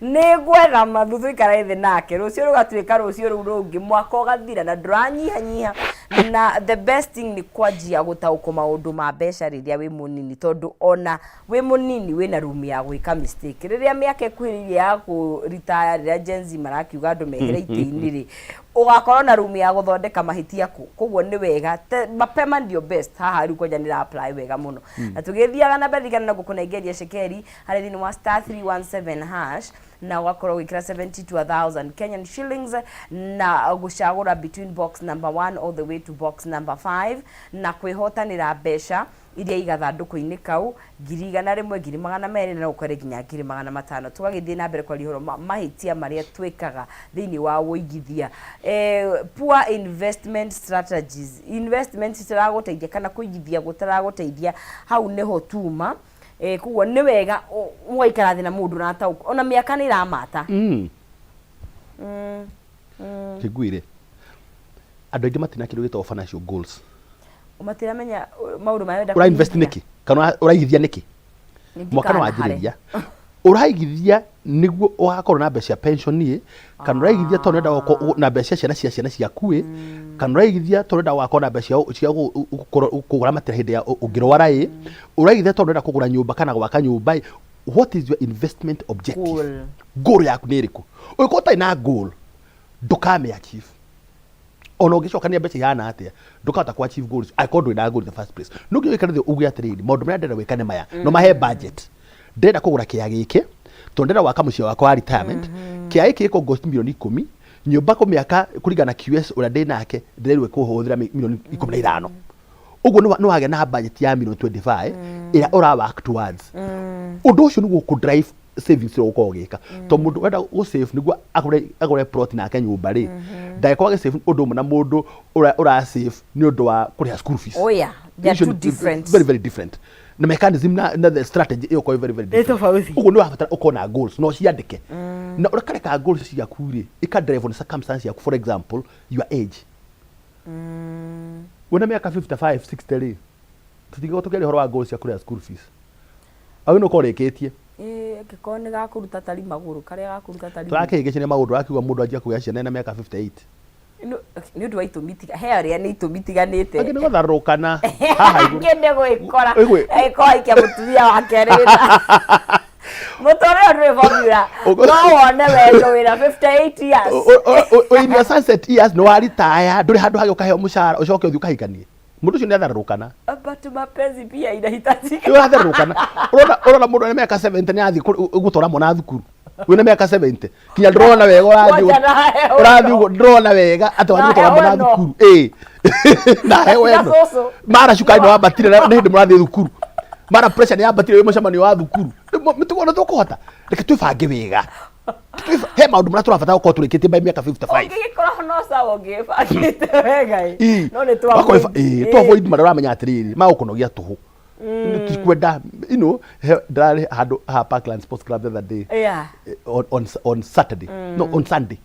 nĩ ngwetha Mathu tũikare thĩ nake, rũciũ rũgatuĩka rũciũ rũu rũngĩ, mwaka ũgathira na ndũranyihanyiha. Na the best thing nĩ kwanjia gũtaũkwo maũndũ ma mbeca rĩrĩa wĩ mũnini, tondũ ona wĩ mũnini wĩna room ya gwĩka mistake. Rĩrĩa mĩaka ĩkuhĩrĩirie ya kũritaya, rĩrĩa Gen Z marakiuga andũ mehere itĩ-inĩ rĩ, ũgakorwo na room ya gũthondeka mahĩtia kũ. Koguo nĩ wega mapema ndio best. Haha rĩu kwanja nĩ apply wega mũno. Na tũgĩthiaga na mbere, ririkana no gũkũnengeria cekeri harĩ thĩinĩ wa *317# na ũgakorwo ũgĩkĩra 70 to 1000 Kenyan shillings na gũcagũra between box number 1 all the way to box number 5 na kwĩhotanĩra mbeca iria igathandũkũ-inĩ kau, 100,000, 200,000, na no ũkore nginya 500,000. Tũgagĩthiĩ na mbere kwaria ũhoro mahĩtia marĩa twĩkaga thĩinĩ wa ũigithia, poor investment strategies, investment citaragũteithia kana kũigithia gũtaragũteithia. Hau nĩho tuma. Koguo nĩ wega mũgaikara thĩ na mũndũ ũrataũkwo, ona mĩaka nĩ ĩramata. Kĩngwĩre, andũ aingĩ matina kĩndũ gĩtagwo financial goals. Matiramenya maũndũ marĩa ũra invest nĩkĩ kana ũraigithia nĩkĩ. Mwaka nĩ wanjĩrĩria, ũraigithia nĩguo ũgakorwo na mbeca cia pension ĩ, kana ũraigithia tondũ ũrenda gũkorwo na mbeca cia ciana cia ciana ciaku ĩ, kana ũraigithia tondũ ũrenda gũgakorwo na mbeca cia kũgũra matira hĩndĩ ya ũngĩrwara ĩ, ũraigithia tondũ ũrenda kũgũra nyũmba kana gwaka nyũmba ĩ. What is your investment objective? Goal. Goal yaku nĩ ĩrĩkũ? Ũngĩkorwo ũtarĩ na goal, ndũkame achieve. Ona ũngĩcokania mbeca ihana atĩa, ndũkahota ku achieve goals angĩkorwo ndũrĩ na goal in the first place. No nginya ũikare thĩ uge atĩrĩrĩ, maũndũ marĩa ndĩrenda gwĩka nĩ maya. No mahe budget, ndĩrenda kũgũra kĩea gĩkĩ tondũ ndĩrenda gwaka mũciĩ wakwa wa retirement. Kĩea gĩkĩ gĩkũ cost milioni 10, nyũmba kũmĩaka kũringana na QS ũrĩa ndĩ nake ndĩrerwo ĩkũhũthĩra milioni 15. Ũguo nĩ wagĩa na budget ya milioni 25 ĩrĩa ũra work towards. Ũndũ ũcio nĩguo ũkũ drive savings ĩrĩa ũgũkorwo ũgĩka, tondũ mũndũ ũrenda gũ save nĩguo agũre plot na ake nyũmba rĩ, ndagĩkorwo agĩ save ũndũ ũmwe na mũndũ ũrĩa ũra save nĩ ũndũ wa kũrĩha school fees. Oh yeah, they are Icio two nĩ different. Very very different, na mechanism na the strategy ĩyo ĩkorwo very very Nĩ different. tofauti. Ũguo nĩ wabatara ũkorwo na goals na ũciandĩke na ũkareka goals ciaku rĩ ika drive on circumstance yaku. For example, your age. Wĩna mĩaka 55, 60 rĩ, tũtingĩkorwo tũkĩaria ũhoro wa goals cia kũrĩha school fees, agĩ nĩ ũkorwo ũrĩkĩtie. Ĩĩ, angĩkorwo nĩ gakũruta tari magũrũ karĩa gakũruta tari. Tũrakĩhĩngĩcania maũndũ, ũrakiuga mũndũ anjia kũgĩa ciana ena mĩaka 58. Nĩ ũndũ wa itũmi tiga he arĩa nĩ itũmi tiganĩte. Angĩ nĩ gũtharũrũkana haha igũrũ. Angĩ nĩ gwĩkora. Ĩkorwo aikia mũtumia wake rĩna mũtũrĩre ndũrĩ formula. No wone wendo wĩna 58 years. In your sunset years, nĩ waritaya, ndũrĩ handũ hangĩ ũkaheo mũcara ũcoke ũthiĩ ũkahikanie. Mũndũ ũcio nĩ atharũrũkana. But mapenzi pia inahitajika. Nĩ ũratharũrũkana. Ũrona mũndũ ena mĩaka 70 nĩ athiĩ gũtwara mwana thukuru. Wĩna mĩaka 70 kinya ndũrona wega ũrathiĩ Kwanja na heho ũrathiĩ ĩno. ũguo ndũrona wega atĩ wathiĩ Na gũtwara heho mwana ĩno. thukuru. Ĩĩ. Na heho Tiga ĩno. cũcũ. Mara cukari nĩ wambatire na nĩ hĩndĩ mũrathiĩ thukuru. Mara pressure nĩ yambatire wĩ mũcemanio wa thukuru. Mĩtugo nĩ tũkũhota. Reke twĩbange wega. He maũndũ marĩa tũrabatara gũkorwo tũrĩkĩtie by mĩaka 55. Ũngĩgĩkorwo no sawa ũngĩbangĩte wega ĩ. Ĩĩ. No nĩ Ĩĩ, tũ avoid marĩa ũramenya atĩrĩrĩ magũkũnogia tũhũ. Tikwenda ndĩrarĩ handũ ha Parkland Sports Club the other day. Yeah. On Saturday. No, on Sunday.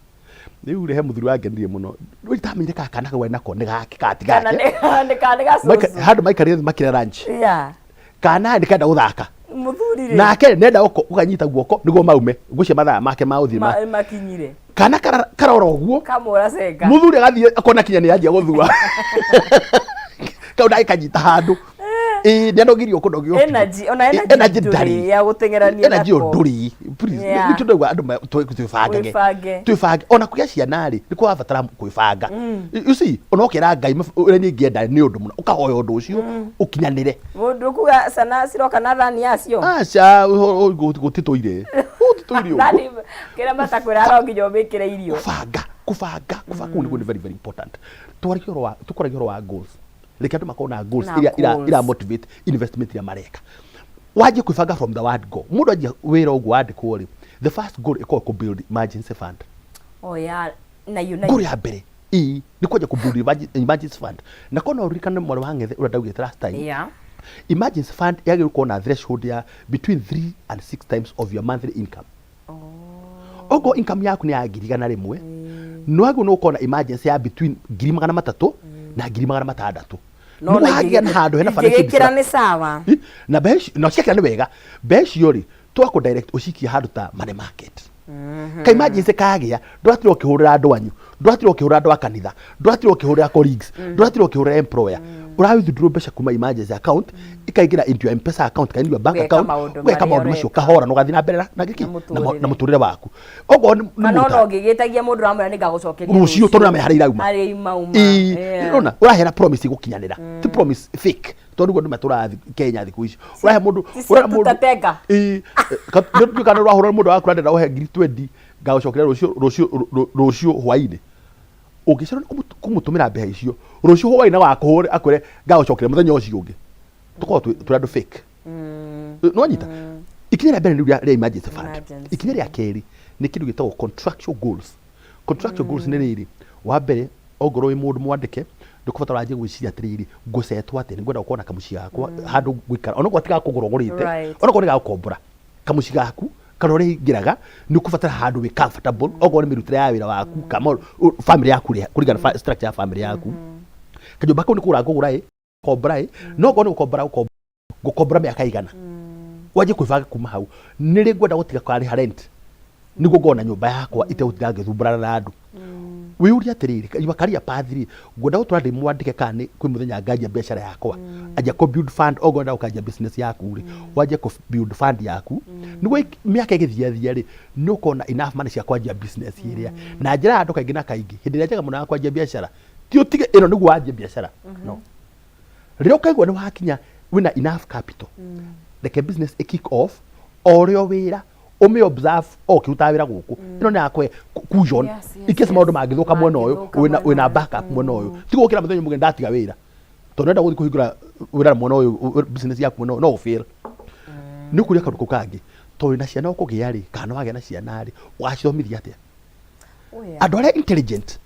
Rĩu rĩ he mũthuri wangenirie mũno. Rĩu ndamenyire kana kana kau nako nĩ gake kana ti Kana gake. nĩ kana nĩ gacũcũ. Handũ maikarire thĩ makĩrĩa lunch. Yeah. Kana nĩ kenda gũthaka. Mũthuri rĩ. Nake nenda gũkanyita guoko nĩguo maume. Ngwĩciria mathaa make ma ũthiĩ ma. Makinyire. Kana karora ũguo. Kamũra cenga. Mũthuri agathiĩ akona kinya nĩ anjia gũthua. Kau ndagĩkanyita handũ. Ĩĩ nĩ anogirio kũnogio. Energy, ona energy Energy ndũrĩ ndarĩ. ya gũteng'erania Energy ĩyo nako. ndũrĩ. Please, Yeah. nĩkĩo ndauga andũ twĩbangage. Wĩbange. Twĩbange. Ona kũgĩa ciana rĩ, nĩ kũrabatara kwĩbanga. You see, ona ũkera Ngai ũrĩa niĩ ingĩenda nĩ ũndũ mũna, ũkahoya ũndũ ũcio ũkinyanĩre. Mũndũ kuga ciana ciroka na thani yacio. Aca, gũtitũire. Gũtitũire ũguo. Thani kĩrĩa matakwĩra no nginya ũmĩkĩre irio. Kũbanga, kũbanga, kũbanga kũu nĩguo nĩ very very important. Twaragia ũhoro wa, tũkwaragia ũhoro wa goals. Reke andũ makorwo na goals Na iria goals. ira motivate investment iria mareka. Wanjie kwĩbanga from the word go. Mũndũ anjia wĩra ũguo wandĩkwo rĩ, the first goal ĩkoragwo kũ build emergency fund. Oh yeah, na you na Goal ya mbere ĩĩ nĩ kwanjia kũ build emergency fund. Na korwo no ũririkane mwarĩ wa Ng'ethe ũrĩa ndaugĩte last time. Yeah. Emergency fund yagĩrĩirwo gũkorwo na threshold ya between 3 and 6 times of your monthly income. Okorwo income yaku nĩ ya 100,000, nĩ wagĩrĩirwo nĩ gũkorwo na emergency ya between 300,000 na 600,000. No Nĩguo na hagĩa na handũ hena financial ingĩgĩkĩra nĩ sawa. Ĩ, na mbeca na ciakĩra nĩ wega mbeca icio rĩ twakũ direct ũcikie handũ ta money market. Ka emergency kagĩa ndũratirwo ũkĩhũrĩra andũ anyu, ndũratirwo ũkĩhũrĩra andũ a kanitha, ndũratirwo ũkĩhũrĩra colleagues, ndũratirwo ũkĩhũrĩra employer. Ũra withdraw mbeca kuma emergency account ikaingĩra into your M-Pesa account kana into your bank Ũgeka account, maũndũ ũgeka marĩa maũndũ macio ũreka. kahora na ũgathiĩ na mbere na gĩkĩ Na na mũtũrĩre. mũtũrĩre waku. Okorwo nĩ Kana ona mũta ũngĩgĩtagia mũndũ ũramwĩra nĩngagũcokeria rũciũ tondũ nĩũramenya harĩa irauma. Harĩa imauma. Ĩĩ, Yeah. ũrona ũraheana promise ĩgũkinyanĩra, ti promise fake, tondũ nĩguo andũ matũraga Kenya thikũ ici. Ũrahe mũndũ Ti cia ũrahe mũndũ tutatenga. Ĩĩ, nĩũndũ kana ũrahũra mũndũ waku ũrenda ũhe 20,000 ngagũcokeria rũciũ rũciũ rũciũ hwainĩ. Ũngĩcererwo nĩ kũmũtũmĩra mbeca icio rũciũ hwainĩ wakũhũre akwĩre ngagũcokeria mũthenya ũcio ũngĩ, tũkoragwo twĩ andũ fake. Nĩwanyita? Ikinya rĩa mbere nĩ rĩu rĩa emergency fund. Emergency. Ikinya rĩa kerĩ nĩ kĩndũ gĩtagwo contractual goals. Contractual goals nĩ rĩrĩ, wa mbere ongorwo wĩ mũndũ mwandĩke nĩ ũkũbatara wanjie gwĩciria atĩrĩrĩ, ngũcetwo atĩa, nĩ ngwenda gũkorwo na kamũciĩ gakwa handũ ngũikara, onokorwo ti ga kũgũra ũgũrĩte, onokorwo nĩ ga gũkombora, kamũciĩ gaku kana ũrĩa ingĩraga nĩ ũkũbatara handũ wĩ comfortable, okorwo nĩ mĩrutĩre ya wĩra waku kana family yaku rĩ, kũringana na structure ya family yaku, kanyũmba kau nĩ kũgũra ngũgũra ĩ kombora ĩ, no okorwo nĩ gũkombora ngũkombora mĩaka igana, wanjie kwĩbanga kuma hau, nĩ rĩ ngwenda gũtiga kwarĩha rent nĩguo ngorwo na nyũmba yakwa itegũtinda ngĩthumbũrana na andũ. Wĩyũrie atĩrĩrĩ, your career path rĩ, ngwenda gũtũra ndĩ mwandĩke kana nĩ kwĩ mũthenya nganjia biacara yakwa. Anjia kũ build fund, okorwo ũrenda gũkanjia business yaku rĩ, wanjie kũ build fund yaku nĩguo mĩaka ĩgĩthiathia rĩ, nĩ ũkorwo na enough money cia kwanjia business ĩrĩa. Na njĩra ya andũ kaingĩ na kaingĩ, hĩndĩ ĩrĩa njega mũno ya kwanjia biacara ti ũtige ĩno nĩguo wanjie biacara, no rĩrĩa ũkaigua nĩ wakinya wĩna enough capital, reke business ĩ kick off o rĩo wĩra ũmĩ observe o ũkĩrutaga wĩra gũkũ, ĩno nĩ yakwe cushion in case maũndũ mangĩthũka mwena ũyũ, Mangĩthũka wĩna mwena wĩna ũyũ. backup mwena ũyũ, ti gũkĩra mũthenya ũmwe ndatiga wĩra tondũ nenda gũthiĩ kũhingũra wĩra mwena ũyũ, business yaku mwena ũyũ no ũfail. Nĩ ũkũria kaũndũ kau kangĩ, tondũ wĩna ciana ũkũgĩa rĩ, kana wagĩa na ciana rĩ, ũgacithomithia atĩa? Oh, yeah. Andũ arĩa intelligent,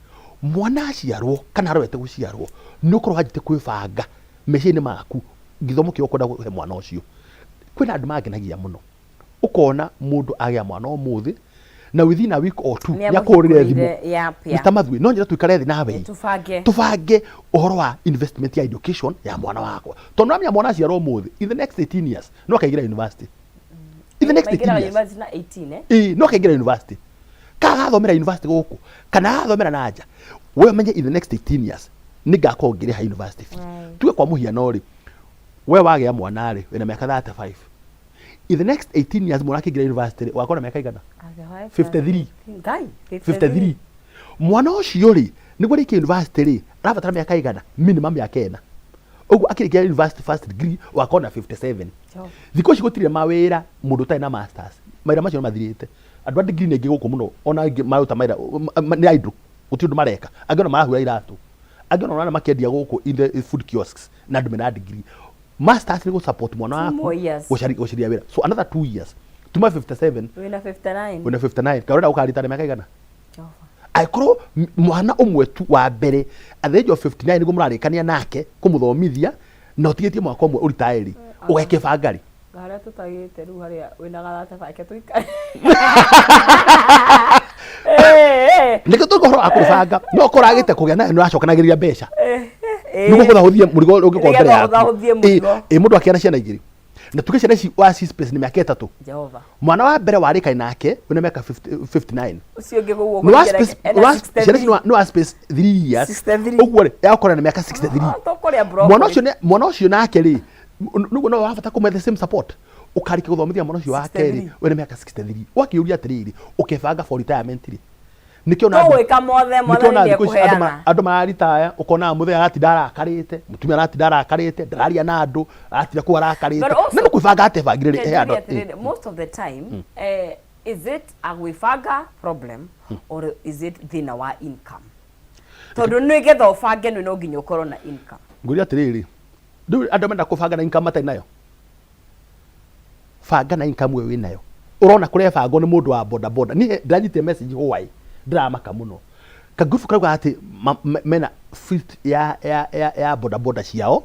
mwana aciarwo kana arorete gũciarwo, nĩ ũkorwo wanjĩte kwĩbanga meciria-inĩ maku gĩthomo kĩrĩa ũkwenda kũhe mwana ũcio. Kwĩna andũ mangenagia mũno, ũkona mũndũ agĩa mwana ũmũthĩ na within a week or two Nĩ nĩ akũhũrĩre thimũ, amũhingũrĩire, yep. Mr. Mathui, no nyende tũikare thĩ nawe Tũbange. Tũbange ũhoro wa investment ya education ya mwana wakwa, tondũ namenya mwana aciarwo ũmũthĩ, in the next 18 years no akaingĩra university, in the next 18 Maingĩraga years. university na 18, eh? Ĩĩ, no akaingĩra university, kana agathomera university gũkũ kana agathomera na nja, we ũmenye in the next 18 years nĩ ngakorwo ngĩrĩha university fee. Tuge kwa mũhiano rĩ, we wagĩa mwana rĩ wĩna mĩaka 35, in the next 18 years mwana akĩingĩra university rĩ, ũgakorwo na mĩaka igana? 53. Ngai, 53. Mwana ũcio rĩ, nĩguo arĩkie university rĩ, arabatara mĩaka igana? Minimum mĩaka 4. Ũguo akĩrĩkia university first degree ũgakorwo na 57. Thikũ ici gũtirĩ mawĩra mũndũ ũtarĩ na masters. Mawĩra macio nĩ mathirĩte. Andũ a degree nĩ aingĩ gũkũ mũno ona angĩ maruta mawĩra nĩ idle gũtirĩ ũndũ mareka. Angĩ ona marahura iratũ. Angĩ ona ũrona makĩendia gũkũ in the food kiosks na andũ mena degree. Masters nĩ gũ support mwana Two waku more years. gũcaria wĩra. So another 2 years. Tuma 57. Wĩna 59. Wĩna 59. Kaĩ ũrenda gũkaritana mĩaka igana? Jehova. Angĩkorwo mwana ũmwe tu wa mbere at the age of 59 nĩguo mũrarĩkania nake kũmũthomithia na ũtigĩtie mwaka ũmwe ũritae rĩ, ũgekĩbanga rĩ? Harĩa tũtagĩte rĩu harĩa wĩna garata bake tũikare. Nĩkĩo tũrĩ ũhoro wa kũbanga no korwo agĩte kũgĩa nayo nĩ ũracokanagĩrĩria mbeca nĩguo kũhũthahũthie mũrigo ũngĩkorwo mbere Nĩgetha yaku. ũhũthahũthie mũrigo. Ĩ mũndũ akĩgĩa na ciana igĩrĩ na tuge ciana ici wa space nĩ mĩaka 3. Jehova. Mwana wa mbere warĩkani nake wĩna mĩaka 50 59. Ũcio ũngĩ kũu Nĩ wa ũkũringana space ena ciana ici 63. nĩ wa space 3 years. 63. Ũguo rĩ egũkorwo na mĩaka 63. Ah, tũkũrĩa broccoli. Mwana ũcio nake rĩ, nĩguo no wabata kũmwe the same support ũkarĩkia gũthomithia mwana ũcio wa kerĩ 63. wĩna mĩaka 63, ũgakĩũria atĩrĩrĩ, ũkebanga for retirement rĩ? Nĩkĩo ona Tũgwĩka mothe nĩkĩo mwathani ona thikũ ici andũ nĩekũheana. andũ mararitaya ũkonaga mũthee aratinda arakarĩte, mũtumia aratinda arakarĩte, ndararia na andũ, aratinda kũu arakarĩte. But also- Na nĩ kwĩbanga atebangire rĩ Reke he andũ njuge atĩrĩrĩ, most of the time is it a gwĩbanga problem or is it thĩna wa income? Tondũ nĩgetha ũbange nĩ no nginya ũkorwo na income. Ngũria atĩrĩrĩ, rĩu andũ menda kũbanga na income matarĩ nayo? Banga na income ĩyo wĩnayo. Ũrona kũrebangwo nĩ mũndũ wa boda boda. Niĩ ndĩranyitire message hwaĩ, ndĩramaka mũno. Kangurubu karauga atĩ mena fleet ya boda boda ciao,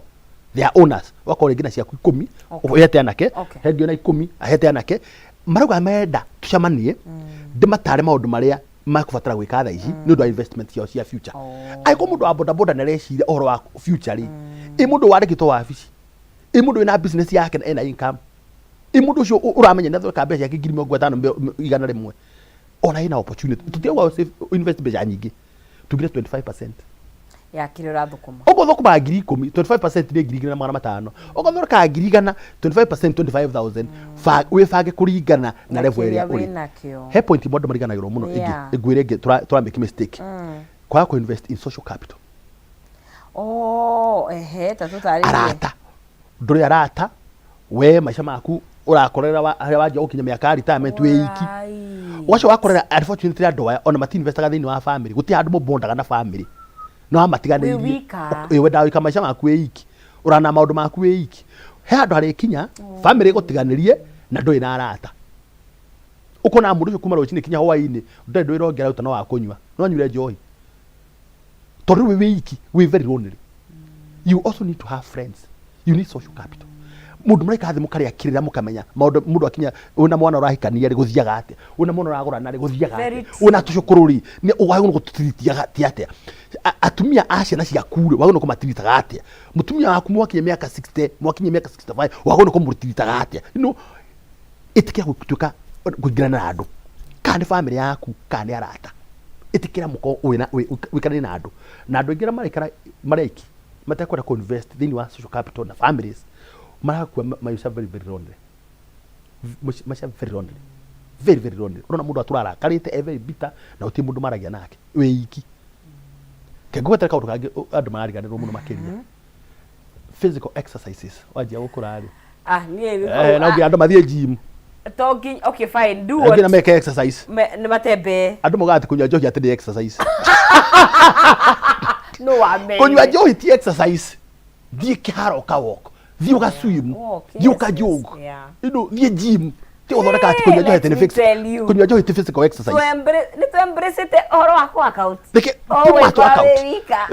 they are owners. Ũgakorwo rĩngĩ na ciaku 10, ũhete anake, he ũngĩ na 10, ahete anake. Marauga menda tũcemanie, ndĩmatare maũndũ marĩa makũbatara gwĩka thaa ici nĩ ũndũ wa investment ciao cia future. Angĩkorwo mũndũ wa boda boda nĩ areciria ũhoro wa future rĩ, ĩ mũndũ wandĩkĩtwo wabici, ĩ mũndũ wĩna business yake na ena income, ĩ mũndũ ũcio ũramenya nĩ athondeka mbeca ciake 50,000 100, ona ĩna opportunity. Tũtirauga invest mbeca nyingĩ, tugire 25% ya kĩrĩa ũrathũkũma. Okorwo thũkũmaga 10,000, 25% nĩ 2,500. Okorwo thondekaga 100,000, 25% 25,000. Wĩbange kũringana na level ĩrĩa kĩrĩa ũrĩ. wĩnakĩo. He point imwe andũ mariganagĩrwo mũno ĩngĩ. Ngwĩre ĩngĩ tũra make mistake kwaga kũ invest in social capital. Oh, ehe, ta tũtarĩrie. Arata, ndũrĩ arata we, maica maku ũrakorera harĩa wanjia gũkinya mĩaka ya retirement wĩ iki. Ũgacoka wakorera unfortunately andũ aya ona mati-investaga thĩinĩ wa family, gũtirĩ handũ mũbondaga na family no amatiganĩirie. Wĩ wika. Ĩ wendaga gũikara maica maku wĩ iki, ũrana maũndũ maku wĩ iki. He handũ harĩkinya family ĩgũtiganĩrie na ndũrĩ na arata. Ũkona mũndũ ũcio kuma rũcinĩ kinya hwaĩ-inĩ ndũrĩ wĩra ũngĩ araruta no wa kũnyua, no anyuire njohi tondũ rĩu wĩ iki, wĩ very lonely. You also need to have friends, you need social capital, mũndũ mũraikara thĩ mũkarĩa kĩrĩra mũkamenya maũndũ. Mũndũ akinya wĩna mwana ũrahikania rĩ, gũthiaga atĩa? Wĩna mwana ũragũrana rĩ, gũthiaga Very atĩa? Wĩna tũcũkũrũ rĩ, nĩ wagĩrĩirwo gũtũtiritiaga ti atĩa? Atumia a ciana ciaku rĩ, wagĩrĩirwo kũmatiritaga atĩa? Mũtumia waku mwakinya mĩaka 60, mwakinya mĩaka 65, wagĩrĩirwo kũmũtiritaga atĩa? Ĩtĩkĩra gũtuĩka kũingĩrana na andũ, kana nĩ family yaku kana nĩ arata. Ĩtĩkĩra mũkorwo wĩna wĩikaranie na andũ. Na andũ aingĩ arĩa maraikara marĩ aiki matekwenda kũ invest thĩinĩ wa social capital na families marakua maica very very lonely. Maica very lonely, very very lonely. Ũrona mũndũ atũra arakarĩte, e very bitter, na gũtirĩ mũndũ maragia nake, wĩ iki. Kengũgwetera kaũndũ kangĩ andũ marariganĩrwo mũno makĩria, physical exercises. Wanjia gũkũra rĩ, Ah, niĩ no nginya andũ mathiĩ gym. To nginya, okay, fine, do nginya what meke exercise. Nĩ matembee. Andũ maugaga atĩ kũnyua njohi atĩ nĩ exercise. No wamerire. Kũnyua njohi ti exercise. Thiĩ kĩharo ũka walk, thiĩ ũga swim, Walk, thiĩ ũka jog, thiĩ gym. Ti gũthondeka atĩ kũnyua njohi atĩ nĩ Let me fix tell you. Kũnyua njohi ti physical exercise. Nĩ tũ-embrace-ĩte ũhoro wa workout. Reke Oh, ti ma wĩkwa workout. wĩ wika.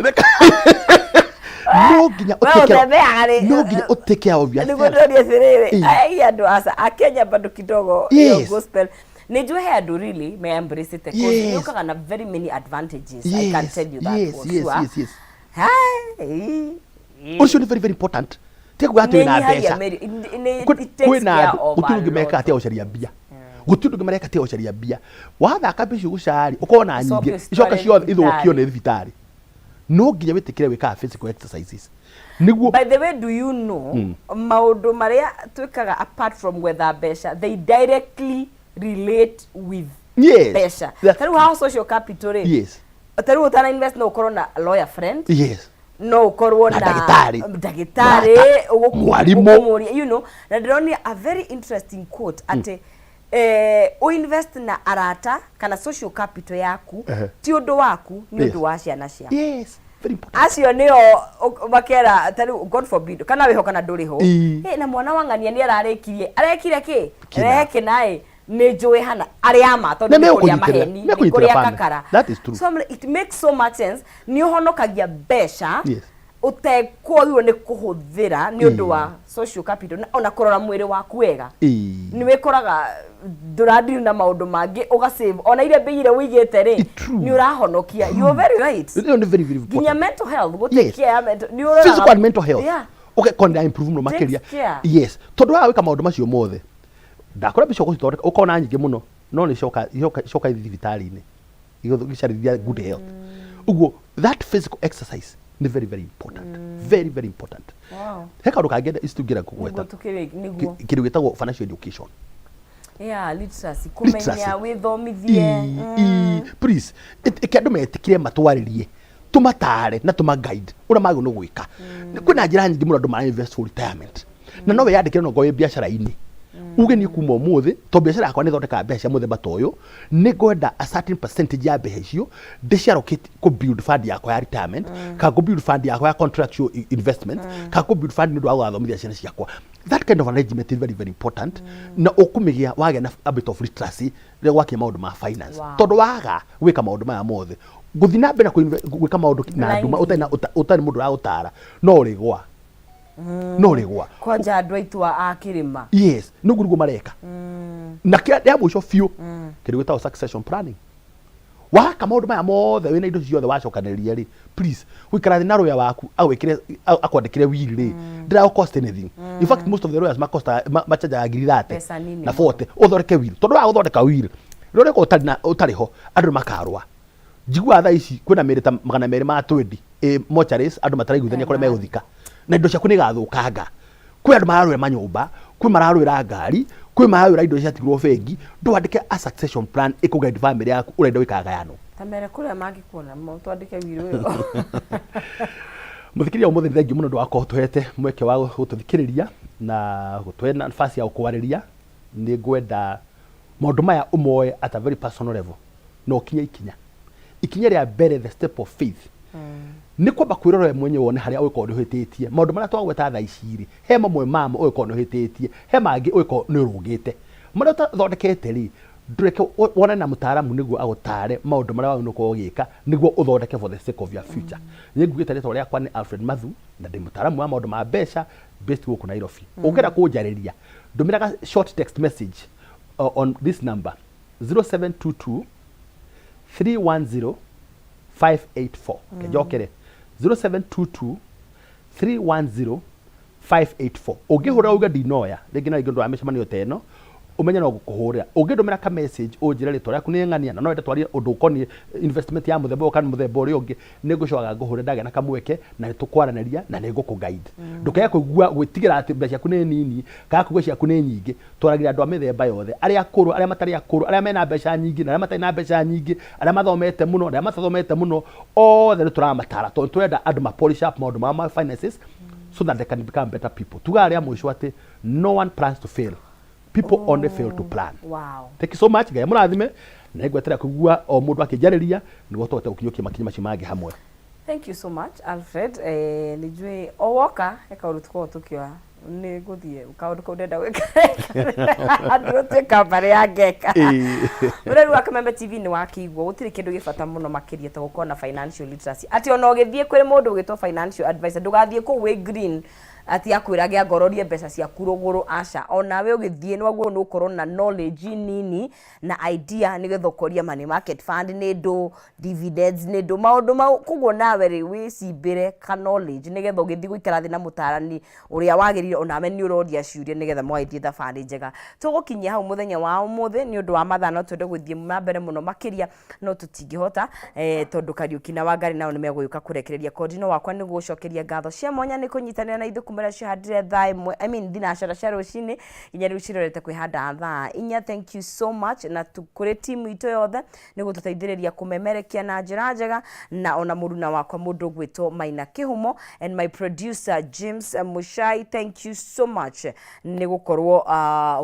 No nginya We ũtake ũtembeaga rĩ. No nginya ũtake care of Nĩguo yourself. ndĩroria atĩrĩrĩ, ai andũ aca a Kenya bado kidogo ĩyo gospel nĩ njũĩ he andũ really me embrace it, 'cause nĩ ũkaga na very many advantages, I can tell you that for sure. Hai. Ũcio nĩ very very important. Tiga kuga atĩ wĩna Nĩ mbeca. It takes Kwĩna care andũ of gũtirĩ a ũngĩ meka lot. atia gũcaria mbia, gũtirĩ ũndũ ũngĩ mareka tia gũcaria mbia. Wathaka mbeca icio gũcari ũkorwo na Icoke nyingĩ, ũcitware icoke ciothe ithũkio thibitarĩ. nĩ thibitarĩ. No nginya wĩtĩkĩre wĩkaga physical exercises nĩguo. By the way, do you know maũndũ marĩa twĩkaga apart from gwetha mbeca, they directly relate with mbeca? Ta rĩu haha social capital rĩ, ta rĩu ũtana invest no ũkorwo na lawyer friend. No ũkorwo na na ndagĩtarĩ. Ndagĩtarĩ. Mũrata, mwarimũ. Ũkũmũria, na ndĩronire a very interesting quote atĩ ũinvest na arata kana social capital yaku ti ũndũ waku, nĩ ũndũ wa ciana ciaku. Yes, very important. Acio nĩo makera ta rĩu, God forbid, kana wĩho kana ndũrĩ ho. Eh, na mwana wa ng'ania nĩ ararĩkirie, arekire kĩ? Kĩna. Rehe kĩnaĩ nĩ njũĩ hana arĩa ama tondũ Na nĩ kũrĩa mekũnyitĩrĩra- maheni, nĩ mekũnyitĩrĩra kũrĩa family. kakara. That is true. So I'm like, it makes so much sense. Nĩ ũhonokagia mbeca ũtekwagĩrĩirwo nĩ kũhũthĩra nĩ ũndũ wa social capital na ona kũrora mwĩrĩ waku wega. Nĩ wĩkoraga ndũradiri na maũndũ mangĩ, ũgasave ona iria mbia iria ũigĩte rĩ, True. nĩ ũrahonokia. You are very right. Ĩyo nĩ very, very Nginya important. mental health, gũtake care ya mental nĩ ũroraga. Physical and mental health. Ũgekona improve mũno Takes makĩria. care. Yes, tondũ waga gwĩka maũndũ macio mothe, ndakora mbeca ũgũcithondeka ũkona nyingĩ mũno, no nĩ coka icoka icoka ithiĩ thibitarĩ-inĩ igĩcarĩria good health. Ũguo that physical exercise nĩ very, very important, very, very important. He kaũndũ kangĩ ici tũngĩenda kũgweta. Nĩguo tũkĩrĩ nĩguo. Kĩndũ gĩtagwo financial education. Yeah, literacy. Literacy. Kũmenya wĩthomithie. Please, ĩke andũ metĩkĩre matwarĩrie, tũmatare na tũma guide ũrĩa magĩrĩirwo nĩ gwĩka. Kwĩna njĩra nyingĩ mũno andũ mara invest for retirement, na no wĩyandĩkĩre no ngorwo wĩ biacara-inĩ, uge niĩ kuma ũmũthĩ, to biacara yakwa nĩ ĩthondekaga mbeca cia mũthemba ta ũyũ, nĩ ngwenda a certain percentage ya mbeca icio ndĩciallocate kũ build fund yakwa ya retirement, kana kũ build fund yakwa ya contractual investment, kana kũ build fund nĩ ũndũ wa gũgathomithia ciana ciakwa. That kind of arrangement is very, very important, na ũkũmĩgĩa wagĩa na a bit of literacy rĩrĩa gwakinya maũndũ ma finance. Tondũ waga gwĩka maũndũ maya mothe, gũthiĩ na mbere na gwĩka maũndũ na nduma Blindly. ũtarĩ na ũtarĩ mũndũ ũragũtara, no ũrĩgwa, no ũrĩgwa. Kwanja andũ aitũ a kĩrĩma. Yes, nĩguo nĩguo mareka. Na kĩrĩa rĩa mũico biũ, kĩndũ gĩtagwo succession planning. Waka maũndũ maya mothe, wĩna indo ciothe wacokanĩrĩria rĩ, please gũikara thĩ na lawyer waku agwĩkĩre, akwandĩkĩre will rĩ, ndĩra cost anything. In fact, most of the lawyers makosta machanjaga ngiri 30 Mbeca nini na mũno. 40 ũthondeke will, tondũ waga gũthondeka will, rĩrĩa ũreka ũtarĩ na ũtarĩ ho, andũ nĩ makarũa. Njiguaga thaa ici kwĩna mĩrĩ ta 220 ĩ mortuaries, andũ mataraiguithania kũrĩa megũthika, na indo ciaku nĩ igathũkanga. Kwĩ andũ mararũĩra manyũmba, kwĩ mararũĩra ngari, kwĩ mararũĩra indo ciatigirwo bengi. Ndwandĩke a succession plan ĩkũguide family yaku ũrĩa indo ikagayano. Ta mere kũrĩa mangĩkuona twandĩke will ĩyo. Mũthikĩrĩria, ũmũthĩ nĩ thengiũ mũno ũndũ wa gũkorwo tũhete mweke wa gũtũthikĩrĩria na gũtũhe nafasi ya gũkwarĩria. Nĩ ngwenda maũndũ maya ũmoe at a very personal level na ũkinye ikinya ikinya rĩa mbere, the step of faith, nĩ kwamba kwĩrora we mwenyewe, wone harĩa ũgĩkorwo nĩ ũhĩtĩtie. Maũndũ marĩa twagweta thaa ici rĩ, he mamwe mamo ũgĩkorwo nĩ ũhĩtĩtie, he mangĩ ũgĩkorwo nĩ ũrũngĩte. Marĩa ũtathondekete rĩ, ndũreke wone na mũtaaramu nĩguo agũtare maũndũ marĩa wagĩrĩirwo gũkorwo ũgĩka nĩguo ũthondeke for the sake of your future. Nĩ ngugĩte rĩtwa rĩakwa nĩ Alfred Mathu, na ndĩ mũtaaramu wa maũndũ ma mbeca based gũkũ Nairobi. Ũngĩenda kũnjarĩria, ndũmĩra short text message on this number, 0722 310 584. Kenjokere, 0722 310 584. Ũngĩhũra uge ndinoya rĩngĩ na rĩngĩ ũndũ wa mĩcemanio ta ĩno, ũmenye no gũkũhũrĩra. Ũngĩndũmĩra ka message ũnjĩre rĩtwa rĩaku nĩ ng'ania na no wende twarie ũndũ ũkoniĩ investment ya mũthemba ũyũ kana mũthemba ũrĩa ũngĩ, nĩ ngũcoka ngũhũre ndagĩa na kamweke na nĩ tũkwaranĩria na nĩ ngũkũ guide. Ndũkae kũigua gwĩtigĩra atĩ mbeca ciaku nĩ nini kana kũigua ciaku nĩ nyingĩ. Twaragĩria andũ a mĩthemba yothe, arĩa akũrũ, arĩa matarĩ akũrũ, arĩa mena mbeca nyingĩ na arĩa matarĩ na mbeca nyingĩ, arĩa mathomete mũno na arĩa matathomete mũno, othe nĩ tũramatara tondũ tũrenda andũ ma polish up maũndũ mao ma finances so that they can become better people. Tugaga rĩa mũico atĩ no one plans to fail, people only fail to plan. Thank you so much. Ngai amũrathime, na ngweterera kũigua o mũndũ akĩnjarĩria nĩguo tũhote gũkinyũkia makinya macio mangĩ hamwe. Thank you so much, Alfred. Nĩ njũĩ o woka he kaũndũ tũkoragwo tũkĩoya nĩ ngũthiĩ kaũndũ kau ndenda gwĩka ndigũtuĩka mbarĩ ya ngeka. Mũreri wa Kameme TV, nĩ wakĩigua gũtirĩ kĩndũ gĩ bata mũno makĩria ta gũkorwo na financial literacy, atĩ ona ũgĩthiĩ kwĩ mũndũ ũgĩtwo financial advisor, ndũgathiĩ kũu wĩ green atĩ akwĩrage angororie mbeca ciaku rũgũrũ. Aca, onawe ũgĩthiĩ nĩ wagĩrĩirwo nĩ gũkorwo na knowledge nini na idea nĩgetha ũkoria money market fund nĩ ndũ, dividends nĩ ndũ, maũndũ mau. Koguo nawe rĩ, wĩcimbĩre ka knowledge nĩgetha ũgĩthiĩ gũikara thĩ na mũtarani ũrĩa wagĩrĩire, onawe nĩ ũroria ciũria nĩgetha mũgagĩthiĩ thabarĩ njega. Tũgũkinyia hau mũthenya wa ũmũthĩ nĩ ũndũ wa mathaa. No twende gũthiĩ na mbere mũno makĩria, no tũtingĩhota, tondũ Kariũki na Wangari nao nĩ megũgĩũka kũrekereria kondi. No wakwa nĩ gũcokeria ngatho cia mwanya nĩ kũnyitanĩra na ithuĩ kuma. Kuma rĩrĩa cihandire thaa 1, I mean thinacara cia rũcinĩ, nginya rĩu cirorete kwĩhanda thaa 4. Thank you so much na kũrĩ timu itũ yothe nĩ gũtũteithĩrĩria kũmemerekia na njĩra njega, na ona mũruna wakwa mũndũ ũgwĩtwo Maina Kĩhumo and my producer James Muchai, thank you so much nĩ gũkorwo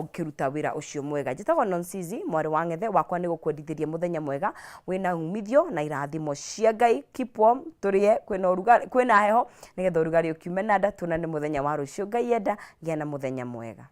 ũkĩruta wĩra ũcio mwega. Njĩtagwo Nonsizi mwarĩ wa Ng'ethe, wakwa nĩ gũkwendithĩria mũthenya mwega wĩna umithio na irathimo cia Ngai. Keep warm, tũrĩe, kwĩna ũrugarĩ, kwĩna heho, nĩgetha ũrugarĩ ũkiume na nda. Tuonane mũthenya wa rũciũ Ngai enda. Gĩa na mũthenya mwega.